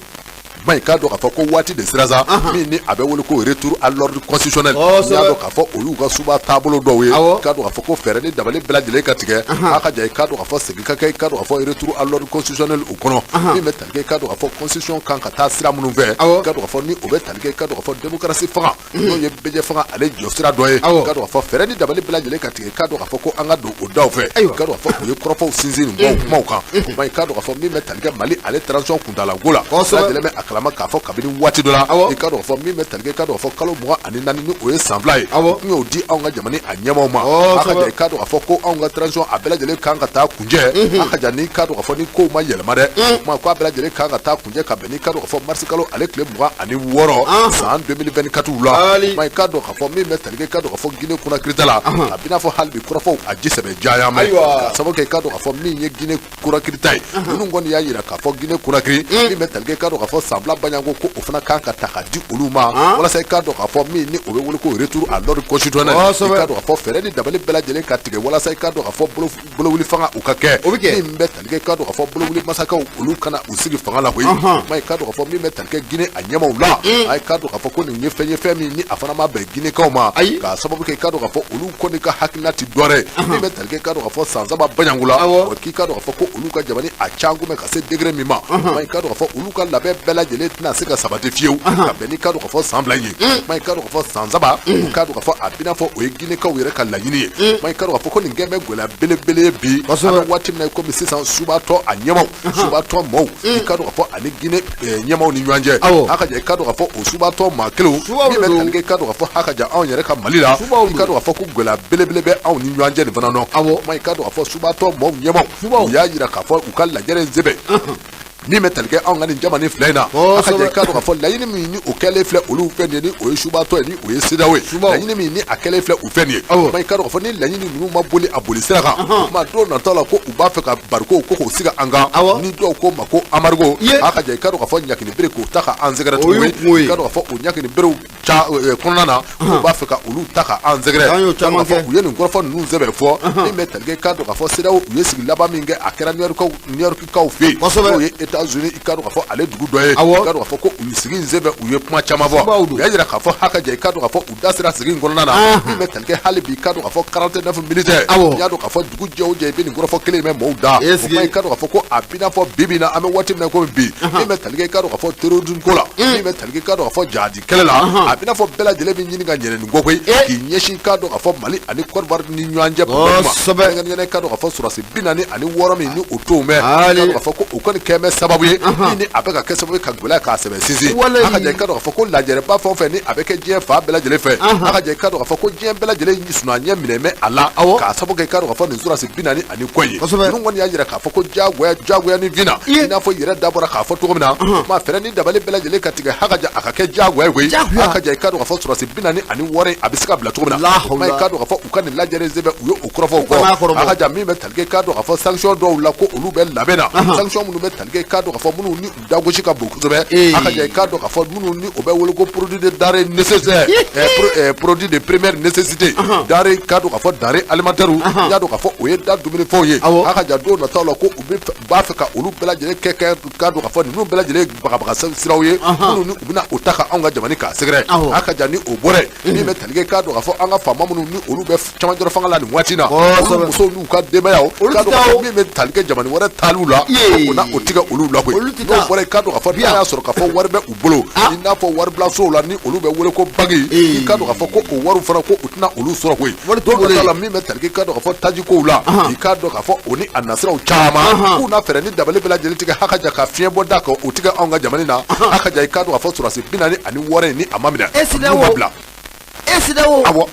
Ma i k'a dɔn k'a fɔ ko waati de sera sa, min ni a bɛ wele ko retour à l'ordre constitutionnel. N'i y'a dɔn k'a fɔ o y'u ka suba taabolo dɔw ye, k'a dɔn k'a fɔ ko fɛɛrɛ ni dabali bɛɛ lajɛlen ka tigɛ a ka jan, i k'a dɔn k'a fɔ segin ka kɛ, i k'a dɔn k'a fɔ retour à l'ordre constitutionnel o kɔnɔ, min bɛ tali kɛ, i k'a dɔn k'a fɔ constitution kan ka taa sira minnu fɛ, k'a dɔn k'a fɔ ni o bɛ tali kɛ, i k'a dɔn k'a fɔ démocratie fanga, n'o ye bɛɛjɛ fanga ale jɔ sira dɔ ye, k'a dɔn k'a fɔ fɛɛrɛ ni dabali bɛɛ lajɛlen ka tigɛ, k'a dɔn k'a fɔ ko an ka don o daw fɛ. K'a dɔn k'a fɔ u ye kɔrɔfɔw sinsin nin bɔ kumaw kan. O ma, i k'a dɔn k'a fɔ min bɛ tali kɛ Mali ale transition kuntaalako la, bɛɛ lajɛlen bɛ a kalama k'a fɔ kabini waati dɔ la, i k'a dɔn k'a fɔ min bɛ tali kɛ, k'a dɔn k'a fɔ kalo 24 ni o ye san 2 ye, u tun y'o di anw ka jamana a ɲɛmaaw ma. A ka jan, i k'a dɔn k'a fɔ ko anw ka transition a bɛɛ lajɛlen kan ka taa kuncɛ. A ka jan ni k'a dɔn k'a fɔ ni kow ma yɛlɛma dɛ, o kuma ko a bɛɛ lajɛlen kan ka taa kuncɛ ka bɛn ni k'a dɔn k'a fɔ marisi kalo ale tile 26 san 2024 la. Ma i k'a dɔn k'a fɔ min bɛ tali kɛ, k'a dɔn k'a fɔ Guinée Conakry ta la, a bɛna fɔ hali bi kɔrɔfɔw a ji sɛbɛ jaya mɛn, ka sababu kɛ, k'a dɔn k'a fɔ min ye Guinée Conakry ta ye, ninnu kɔni y'a jira k'a fɔ Guinée Conakry, min bɛ tali kɛ, k'a dɔn k'a fɔ san 2 baɲanko, ko o fana kan ka ta ka di olu ma, walasa i k'a dɔn k'a fɔ min ni o bɛ wele ko retour à l'ordre constitutionnel, i k'a dɔn k'a fɔ fɛɛrɛ ni dabali bɛɛ lajɛlen ka tigɛ, walasa i k'a dɔn k'a fɔ bolowuli fanga u ka kɛ, o bɛ kɛ. Min bɛ tali kɛ, k'a dɔn k'a fɔ bolowuli masakɛw olu kana u sigi fanga la koyi. Ma i k'a dɔn k'a fɔ min bɛ tali kɛ Guinée a ɲɛmaaw la, a ye k'a dɔn k'a fɔ ko nin ye fɛn ye, fɛn min ni a fana ma bɛn Guinékaw ma, k'a sababu kɛ, k'a dɔn k'a fɔ olu kɔni ka hakilina ti dɔwɛrɛ ye. Min bɛ tali kɛ, k'a dɔn k'a fɔ san 3 baɲangu la, wa k'i k'a dɔn k'a fɔ ko olu ka jamana a canko bɛ ka se degré min ma, ma i k'a dɔn k'a fɔ olu ka labɛn bɛɛ lajɛlen tɛna se ka sabati fiyewu ka bɛn ni k'a dɔn k'a fɔ san 2 in ye. Ma i k'a dɔn k'a fɔ san 3, u k'a dɔn k'a fɔ a bɛna fɔ o ye Guinékaw yɛrɛ ka laɲini ye. Ma i k'a dɔn k'a fɔ ko nin kɛn bɛ gɛlɛya belebele ye bi, an bɛ waati min na i komi sisan, subatɔ a ɲɛmaw, subatɔ maaw, i k'a dɔn k'a fɔ ani Guinée ɲɛmaw ni ɲɔgɔn cɛ, a ka jan, i k'a dɔn k'a fɔ o subatɔ maa kelenw, min bɛ tali kɛ, i k'a dɔn k'a fɔ a ka jan anw yɛrɛ ka Mali la, i k'a dɔn k'a fɔ ko gɛlɛya belebele bɛ anw ni ɲɔgɔn cɛ nin fana nɔ. Ma i k'a dɔn k'a fɔ subatɔ maaw ɲɛmaw u y'a jira k'a fɔ u ka lajɛrɛ in sɛbɛn min bɛ tali kɛ anw ka nin jamana fila in na, a ka jan, i k'a dɔn k'a fɔ laɲini min ni o kɛlen filɛ olu fɛ nin ye, ni o ye subatɔ ye, ni o ye CEDEAO ye, laɲini min ni a kɛlen filɛ u fɛ nin ye, ma i k'a dɔn k'a fɔ ni laɲini ninnu ma boli a boli sira kan, o tuma don nataw la ko u b'a fɛ ka bariko ko k'o sigi an kan, ni dɔw ko ma ko embargo. A ka jan, i k'a dɔn k'a fɔ ɲakini bere k'o ta ka an sɛgɛrɛ tuguni, i k'a dɔn k'a fɔ o ɲakini berew ca kɔnɔna na, u b'a fɛ ka olu ta ka an sɛgɛrɛ. K'a fɔ u ye nin kɔrɔfɔ ninnu sɛbɛn fɔ, min bɛ tali kɛ, k'a dɔn k'a fɔ CEDEAO u ye sigi laban min kɛ, a kɛra New York kaw fɛ yen, n'o ye États-Unis, i k'a dɔn k'a fɔ ale dugu dɔ ye, i k'a dɔn k'a fɔ ko u ye sigi in senfɛ u ye kuma caman fɔ. U y'a jira k'a fɔ haka jɛ, i k'a dɔn k'a fɔ u da sera sigi in kɔnɔna na, min bɛ tali kɛ hali bi, i k'a dɔn k'a fɔ 49 militaires, i y'a dɔn k'a fɔ dugu jɛ o jɛ i bɛ nin kɔrɔfɔ kelen in mɛn maaw da. O kuma, i k'a dɔn k'a fɔ ko a b'i n'a fɔ bi bi in na, an bɛ waati min na komi bi, min bɛ tali kɛ, i k'a dɔn k'a fɔ terrorisme ko la, min bɛ tali kɛ, i k'a dɔn k'a fɔ jihadi kɛlɛ la, a b'i n'a fɔ bɛɛ lajɛlen bɛ ɲini ka ɲinɛ nin kɔ koyi, k'i ɲɛsin, k'a dɔn k'a fɔ Mali ani Côte d'Ivoire ni ɲɔgɔn cɛ problème ma. Kɛrɛnkɛrɛnnenya, k'a dɔn k'a fɔ sɔrɔdasi 46 min ni o t'o mɛn, k'a dɔn k'a fɔ ko o kɔni kɛn bɛ sababu sababu ye min ni a bɛ ka kɛ sababu ye ka gɛlɛya k'a sɛbɛ sinsin. A ka jɛ i k'a dɔn k'a fɔ ko lajɛrɛba fɛn o fɛn ni a bɛ kɛ diɲɛ fan bɛɛ lajɛlen fɛ, a ka jɛ i k'a dɔn k'a fɔ ko diɲɛ bɛɛ lajɛlen sunaa ɲɛ minɛ bɛ a la, k'a sababu kɛ i k'a dɔn k'a fɔ nin sɔrɔdasi 40 ni kɔ ye. Ninnu kɔni y'a jira k'a fɔ ko diyagoya diyagoya ni fin na, i n'a fɔ yɛrɛ da bɔra k'a fɔ cogo min na, ma fɛɛrɛ ni dabali bɛɛ lajɛlen ka tigɛ hakaja a ka kɛ diyagoya ye koyi. A ka jɛ i k'a dɔn k'a fɔ sɔrɔdasi 46 in, a bɛ se ka bila cogo min na, o ma i k'a dɔn k'a fɔ u ka nin lajɛrɛ senfɛ, u ye o kɔrɔfɔw fɔ. A ka ja min bɛ tali kɛ i k'a dɔn k'a fɔ sanction dɔw la, ko olu bɛ labɛn na, sanction minnu bɛ tali kɛ i k'a dɔn k'a fɔ minnu ni u dagosi ka bon kosɛbɛ. A ka ja i k'a dɔn k'a fɔ minnu ni o bɛ wele ko produit de denrée nécessaire, produit de première nécessité, denrée, k'a dɔn k'a fɔ denrée alimentaire, i y'a dɔn k'a fɔ o ye da dumunifɛnw ye. A ka ja don nataw la, ko u bɛ b'a fɛ ka olu bɛɛ lajɛlen kɛ k'a dɔn k'a fɔ ninnu bɛɛ lajɛlen bagabaga siraw ye minnu ni u bɛna o ta ka anw ka jamana k'a sɛgɛrɛ. A ka ja ni o bɔra yen, min bɛ tali kɛ k'a dɔn k'a fɔ an ka faama minnu ni olu bɛ camancɛrɔ fanga la nin waati in na, olu musow n'u ka denbayaw, k'a dɔn k'a fɔ min bɛ tali kɛ jamana wɛrɛ taaliw la, o na o tigɛ olu la koyi. N'o bɔra yen, k'a dɔn k'a fɔ n'a y'a sɔrɔ k'a fɔ wari bɛ u bolo, i n'a fɔ waribilasow la ni olu bɛ wele ko banki, i k'a dɔn k'a fɔ ko o wariw fana, ko u tɛna olu sɔrɔ koyi. Don nataw la, min bɛ tali kɛ k'a dɔn k'a fɔ tajikow la, i k'a dɔn k'a fɔ o ni a nasiraw caman, k'u na fɛɛrɛ ni dabali bɛɛ lajɛlen tigɛ hakaja ka fiɲɛ bɔ da kan o tigɛ anw ka jamana na. Hakaja i k'a dɔn k'a fɔ sɔrɔdasi 46 in, ni a ma minɛ, n'u ma bila. E CEDEAO. Awɔ.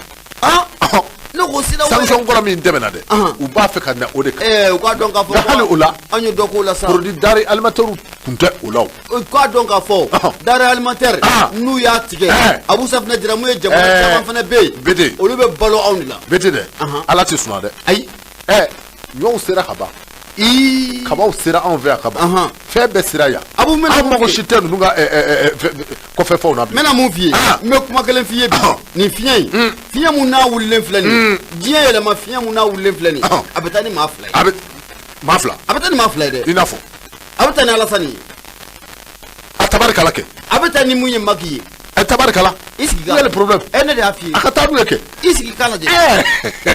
Ne ko CEDEAO. Sanction kɔrɔ min tɛmɛna dɛ, u b'a fɛ ka na o de kan. U k'a dɔn k'a fɔ. Hali o la. An ye dɔ k'o la sa. Produit denrée alimentaire kun tɛ o la o. U k'a dɔn k'a fɔ denrée alimentaire, n'u y'a tigɛ, Abu Safinɛ jira mun ye, jamana caman fana bɛ yen. Bete. Olu bɛ balo anw de la. Bete dɛ, Ala tɛ sunaa dɛ. Ayi. Ɲɔw sera ka ban. Kabaw sera anw fɛ yan ka ban, fɛn bɛɛ sera yan. Abu. An mago si tɛ ninnu ka kɔfɛ fɛnw na bilen. N bɛna mun f'i ye? N bɛ kuma kelen f'i ye bi. Nin fiɲɛ in, fiɲɛ mun n'a wulilen filɛ nin ye, diɲɛ yɛlɛma fiɲɛ mun n'a wulilen filɛ nin ye, a bɛ taa ni maa fila ye. A bɛ maa fila. A bɛ taa ni maa fila ye dɛ. I n'a fɔ. A bɛ taa ni Alasani ye. A tabarikala kɛ. A bɛ taa ni mun ye, Maki ye. A tabarikala. I sigi ka. Quel problème? Ne de y'a f'i ye. A ka taa n'u ye kɛ. I sigi k'a lajɛ.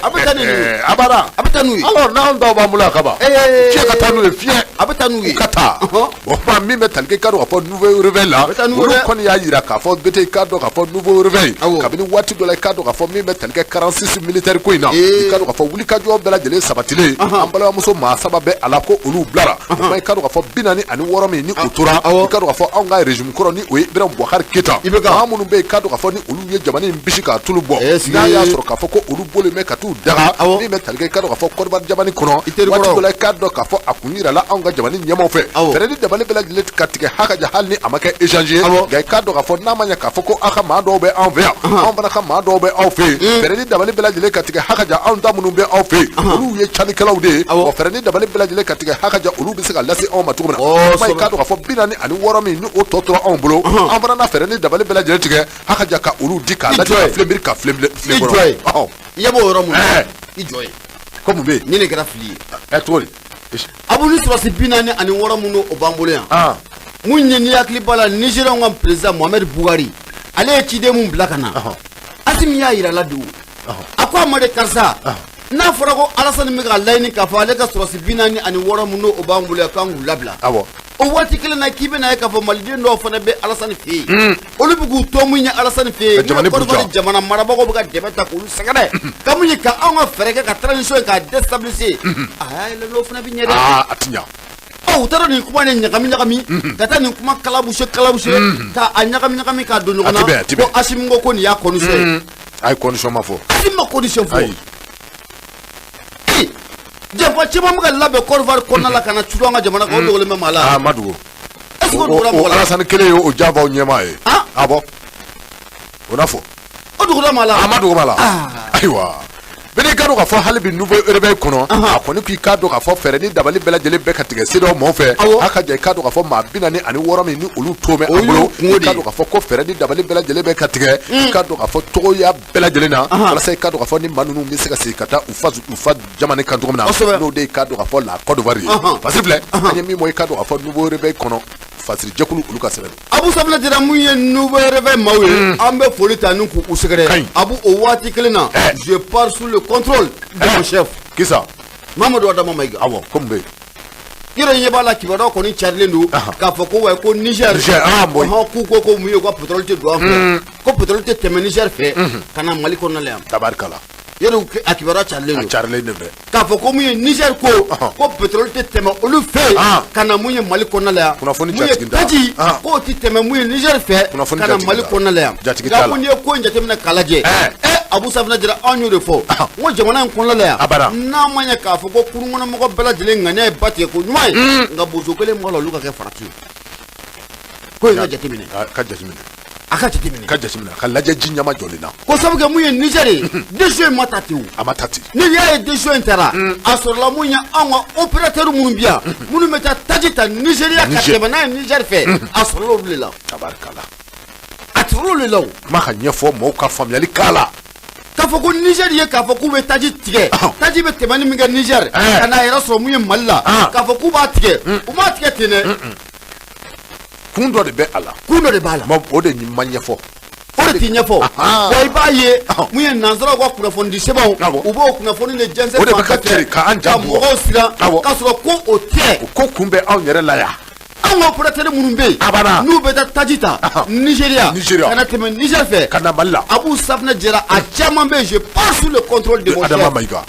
A bɛ taa ni ninnu ye. A banna. A bɛ taa n'u ye. Alors n'anw taw b'an bolo yan ka ban. Fiɲɛ ka taa n'u ye fiɲɛ. A bɛ taa n'u ye. U ka taa. O tuma min bɛ tali kɛ i k'a dɔn k'a fɔ nouveau réveil la. A bɛ taa n'u ye Olu dɛ. kɔni y'a jira k'a fɔ Bete, i k'a dɔn k'a fɔ nouveau réveil. Kabini waati dɔ la, i k'a dɔn k'a fɔ min bɛ tali kɛ 46 militaire ko in na. I k'a dɔn k'a fɔ wulikajɔ bɛɛ lajɛlen sabatilen. An balimamuso maa saba bɛ a la ko olu bilara. O tuma i k'a dɔn k'a fɔ 46 min ni o tora. I k'a dɔn k'a fɔ anw ka régime kɔrɔ ni o ye Ibrahim Boubacar Keita. IBK. Maa minnu bɛ yen, i k'a dɔn k'a fɔ ni olu ye jamana in bisi k'a tulu bɔ. N'a y'a sɔrɔ k'a fɔ ko olu bolo bɛ ka t'u daga. Min bɛ tali kɛ i k'a dɔn k'a fɔ Côte d'Ivoire jamana kɔnɔ. I teri Waati kɔrɔ. dɔ la, i k'a dɔn k'a fɔ a kun yirala anw ka jamana ɲɛmaaw fɛ. Fɛɛrɛ ni dabali bɛɛ lajɛlen ka tigɛ hakaja hali ni a ma kɛ échange ye. Nka i k'a dɔn k'a fɔ n'a ma ɲɛ k'a fɔ ko aw ka maa dɔw bɛ anw fɛ yan, anw fana ka maa dɔw bɛ aw fɛ yen. Fɛɛrɛ ni dabali bɛɛ lajɛlen ka tigɛ hakaja anw ta minnu bɛ aw fɛ yen, olu ye canikɛlaw de ye. Wa fɛɛrɛ ni dabali bɛɛ lajɛlen ka tigɛ hakaja olu bɛ se ka lase anw ma cogo min na. O tuma i k'a dɔn k'a fɔ 46 min ni o tɔ tora anw bolo, an fana na fɛɛrɛ ni dabali bɛɛ lajɛlen tigɛ hakaja ka olu di k'a I lajɛ jɔ ka yen. filen biri ka filen filen I kɔrɔ. jɔ yen. I ɲɛ b'o yɔrɔ mun na? I jɔ yen. Ko mun bɛ yen? Nin de kɛra fili ye. Cogo di? Abu, ni sɔrɔdasi 46 minnu o b'an bolo yan, mun ye, n'i hakili b'a la, Nigérian ka président Mohamed Buhari, ale ye ciden mun bila ka na, Asimi y'a yira la de o. A ko a ma de, karisa, n'a fɔra ko Alasani bɛ ka laɲini k'a fɔ ale ka sɔrɔdasi 46 minnu o b'an bolo yan, k'an k'u labila, o waati kelen na k'i bɛna ye k'a fɔ maliden dɔw fana bɛ Alasani fɛ yen, olu bɛ k'u to mun ye Alasani fɛ yen, Ka jamana Côte d'Ivoire buruja. jamana marabagaw bɛ ka dɛmɛ ta k'olu sɛgɛrɛ ka mun ye, ka anw ka fɛɛrɛ kɛ ka transition k'a déstabiliser. A y'a yɛlɛ n'o fana bɛ ɲɛ dɛ. Aa, a ti ɲa. Ɔ, u taara nin kuma nin ɲagami ɲagami ka taa nin kuma kalabuse kalabuse ka a ɲagami ɲagami k'a don ɲɔgɔn A ti bɛn, a na ti bɛn. ko Asimi ko nin y'a condition ye. A ye condition ma fɔ. Asimi ma condition fɔ. Ayi. Ee, janfa caman bɛ ka labɛn Côte d'Ivoire kɔnɔna la ka na curu an ka jamana kan, o dogolen bɛ maa la. Aa, ma dogo. Est ce que o O dogora mɔgɔ la? Alasani kelen ye o janfaw ɲɛmaa ye. Ah bon, o n'a fɔ. O dogora maa la. A ma dogo ma la. Ayiwa, bɛɛ k'a dɔn k'a fɔ hali bi nouveau réveil kɔnɔ, a kɔni k'i k'a dɔn k'a fɔ fɛɛrɛ ni dabali bɛɛ lajɛlen bɛɛ ka tigɛ CEDEAO mɔɔw fɛ. A ka jɛ i k'a dɔn k'a fɔ maa 46 min ni olu to bɛ O an y'u bolo, kungo i de k'a ye. dɔn k'a fɔ ko fɛɛrɛ ni dabali bɛɛ lajɛlen bɛ ka tigɛ, i k'a dɔn k'a fɔ togoya bɛɛ lajɛlen na, walasa i k'a dɔn k'a fɔ ni maa ninnu bɛ se ka segin ka taa u fa jamana kan cogo min na, n'o de ye i k'a dɔn k'a fɔ la Côte d'Ivoire ye. Parce que filɛ, an ye min bɔ i k'a dɔn k'a fɔ nouveau réveil kɔnɔ, fasiri jɛkulu olu ka sɛbɛn. Abu Safinɛ jira mun ye, nouveau réveil maaw ye, an bɛ foli ta ni k'u sɛgɛrɛ. Kaɲi. Abu, o waati kelen na, je parle sous le contrôle de mon chef Kisa. Mamadou Adama Maïga. Awɔ, ko mun bɛ yen? Yɔrɔ ɲɛ b'a la, kibaruya kɔni carilen don k'a fɔ ko wa ko Niger. Niger, ah, bon. Ɔhɔn, k'u ko mun ye, ko pétrole tɛ don an fɛ yan, ko pétrole tɛ tɛmɛ Niger fɛ ka na Mali kɔnɔna la yan. Tabarikala. Yɔrɔ a kibaruya carilen A don. Carilen de bɛ. K'a fɔ ko mun ye Niger ko ko pétrole tɛ tɛmɛ olu fɛ yen ka na mun ye Mali kɔnɔna la yan. Kunnafoni Mun ye jatigi t'a la. taji k'o tɛ tɛmɛ mun ye Niger fɛ Kunnafoni ka na jatigi Mali t'a la. kɔnɔna la yan. Jatigi Nka t'a la. ko n'i ye ko in jateminɛ k'a lajɛ, ɛ Abu Safinɛ Jara, anw y'o de fɔ n ko jamana in kɔnɔna la yan, A banna. n'a ma ɲɛ k'a fɔ ko kurunkɔnɔmɔgɔ bɛɛ lajɛlen ŋaniya ye ba tigɛ ko ɲuman ye, nka bozo kelen b'a la, olu ka kɛ farati ye. Ko in ka jateminɛ. A ka jateminɛ. A ka jateminɛ. Ka jateminɛ, ka lajɛ ji ɲama jɔlen na. Ko sabu kɛ mun ye Niger ye, décision in ma ta ten o. A ma ta ten. Ni y'a ye décision in taara, a sɔrɔla mun ye, anw ka opérateur minnu bɛ yan, minnu bɛ taa taji ta Nigéria ka Niger. tɛmɛ n'a ye Niger fɛ, a sɔrɔla olu de la. Tabarikala. A sɔrɔla olu de la o. Kuma ka ɲɛfɔ mɔgɔw ka faamuyali k'a la. K'a fɔ ko Niger ye, k'a fɔ k'u bɛ taji tigɛ, taji bɛ tɛmɛni min kɛ Niger ka n'a yɛrɛ sɔrɔ mun ye Mali la, k'a fɔ k'u b'a tigɛ, u m'a tigɛ ten dɛ. Kun dɔ de bɛ a la. Kun dɔ de b'a la. Ma o de ma ɲɛfɔ. O de ti ɲɛfɔ. Wa i b'a ye mun ye, nanzaraw ka kunnafonidi sɛbɛnw, u b'o kunnafoni de jɛnsɛn O de bɛ fan ka bɛɛ fɛ, cari k'an ja ka bugɔ. mɔgɔw siran, k'a sɔrɔ ko o tɛ. O ko kun bɛ anw yɛrɛ la yan. Anw ka opérateur minnu bɛ yen, A banna. n'u bɛ taa taji ta Nigéria Nigéria. ka na tɛmɛ Niger fɛ ka na Mali la, Abu Safinɛ Jara, a caman bɛ yen, je parle sous le contrôle de mon Adama chef, Mayiga.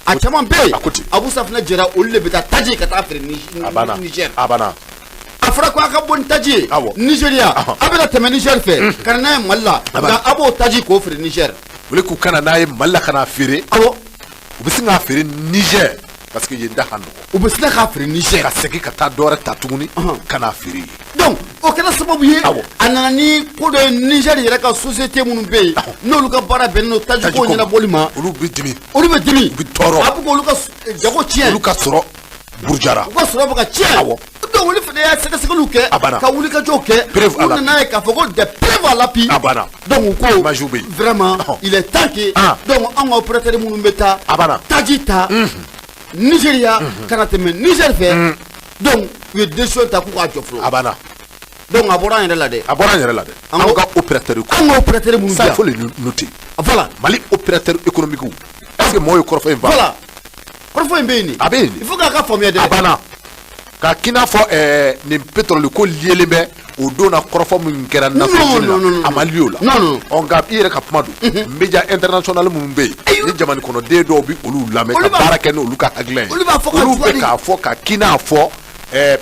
a caman bɛ yen, A ko ten. Abu Safinɛ Jara, olu de bɛ taa taji ka taa feere A banna. Niger. A banna. A fɔra ko a ka bɔ ni taji ye Nigéria, a bɛna tɛmɛ Niger fɛ ka na n'a ye Mali la, A banna. nka a b'o taji k'o feere Niger. Olu k'u kana n'a ye Mali la ka n'a feere. U bɛ sin k'a feere Niger parce que yen da ka nɔgɔn. U bɛ sina k'a feere Niger. Ka segin ka taa dɔwɛrɛ ta tuguni ka n'a feere yen. Donc o kɛra sababu ye, a nana ni ko dɔ ye Niger yɛrɛ ka société minnu bɛ yen, n'olu ka baara bɛnnen don tajiko Tajiko ma. ɲɛnabɔli ma, Olu bɛ dimi. Olu bɛ dimi. U bɛ tɔɔrɔ. A bɛ k'olu ka jago tiɲɛ. Olu ka sɔrɔ burujara. U ka sɔrɔ bɛ ka tiɲɛ. Donc olu fana y'a sɛgɛsɛgɛliw kɛ, A banna. ka wulikajɔw kɛ, Preuve à u l'appui. nana ye k'a fɔ ko des preuves à l'appui. A banna. Donc u ko Images bɛ yen. vraiment, il est temps que donc anw ka opérateur minnu bɛ taa A banna. taji ta Nigéria ka na tɛmɛ Niger fɛ, donc u ye décision ta k'u k'a jɔ fɔlɔ. A banna. Donc a bɔra an yɛrɛ la dɛ. A bɔra an yɛrɛ la dɛ. An Anw ka opérateur ko. Anw ka opérateur minnu Ça, bɛ il faut yan. le noter. Voilà. Mali opérateur économique, est-ce que mɔgɔw ye kɔrɔfɔ in faamu? Voilà, kɔrɔfɔ in bɛ yen de. A bɛ yen de. Il faut k'a ka faamuya dɛ. A banna. Ka k'i n'a fɔ nin pétrole ko liélen bɛ o don na, kɔrɔfɔ min kɛra Nations Unies non, non, non, la, a ma lié o la. Non, non. Ɔ, nka i yɛrɛ ka kuma don, média international minnu bɛ yen, ni jamana kɔnɔden dɔw bɛ olu lamɛn Olu ka b'a- baara kɛ n'olu ka hakilina ye, Olu b'a fɔ ka olu bɛ juguya. k'a fɔ ka k'i n'a fɔ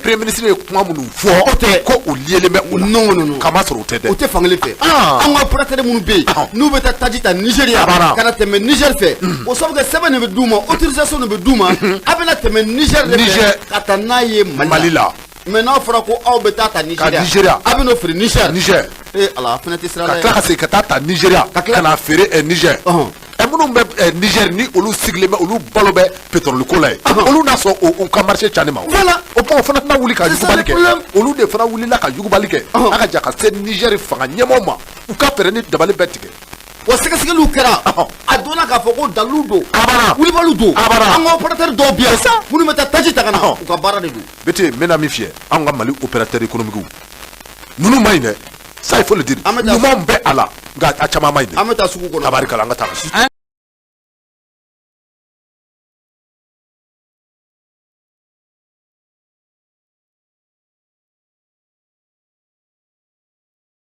premier ministre ye kuma minnu fɔ, O tɛ. ko o liélen bɛ o la. Non, non, non. Kamasɔrɔ o tɛ dɛ. O tɛ fankelen fɛ. An ka opérateur minnu bɛ yen, n'u bɛ taa taji ta Nigéria A banna. ka na tɛmɛ Niger fɛ, o sabu kɛ sɛbɛn de bɛ d'u ma, autorisation de bɛ d'u ma, a bɛna tɛmɛ Niger de fɛ Niger. ka taa n'a ye Mali la. Mali la. Mais n'a fɔra ko aw bɛ taa ta Nigéria, Nigéria. a bɛ n'o feere Niger. Niger. Ee Ala, a fana tɛ sira Ka la tila yɛrɛ. ka segin ka taa ta Nigéria Ka tila- ka n'a feere Niger. Minnu bɛ Niger, ni olu sigilen bɛ, olu balo bɛ pétrole ko la ye, olu n'a sɔn u ka marché cani ma o. Voilà. O tuma o fana tɛna wuli ka C'est ça yugubali le kɛ. problème. Olu de fana wulila ka yugubali kɛ. A ka ja ka se Niger fanga ɲɛmaaw ma, u ka fɛɛrɛ ni dabali bɛɛ tigɛ. Wa sɛgɛsɛgɛliw kɛra, a donna k'a fɔ ko dalilu don, A banna. wulibaliw don. A banna. An ka opérateur dɔw bɛ yan minnu bɛ taa taji ta ka na, u ka baara de don. Bete, n bɛna min fiyɛ, anw ka Mali opérateur économique ninnu ma ɲi dɛ, ça il faut le dire. An bɛ taa- Ɲumanw bɛ a la, nka a caman ma ɲi dɛ. An bɛ taa sugu kɔnɔ. Tabarikala, an ka taa.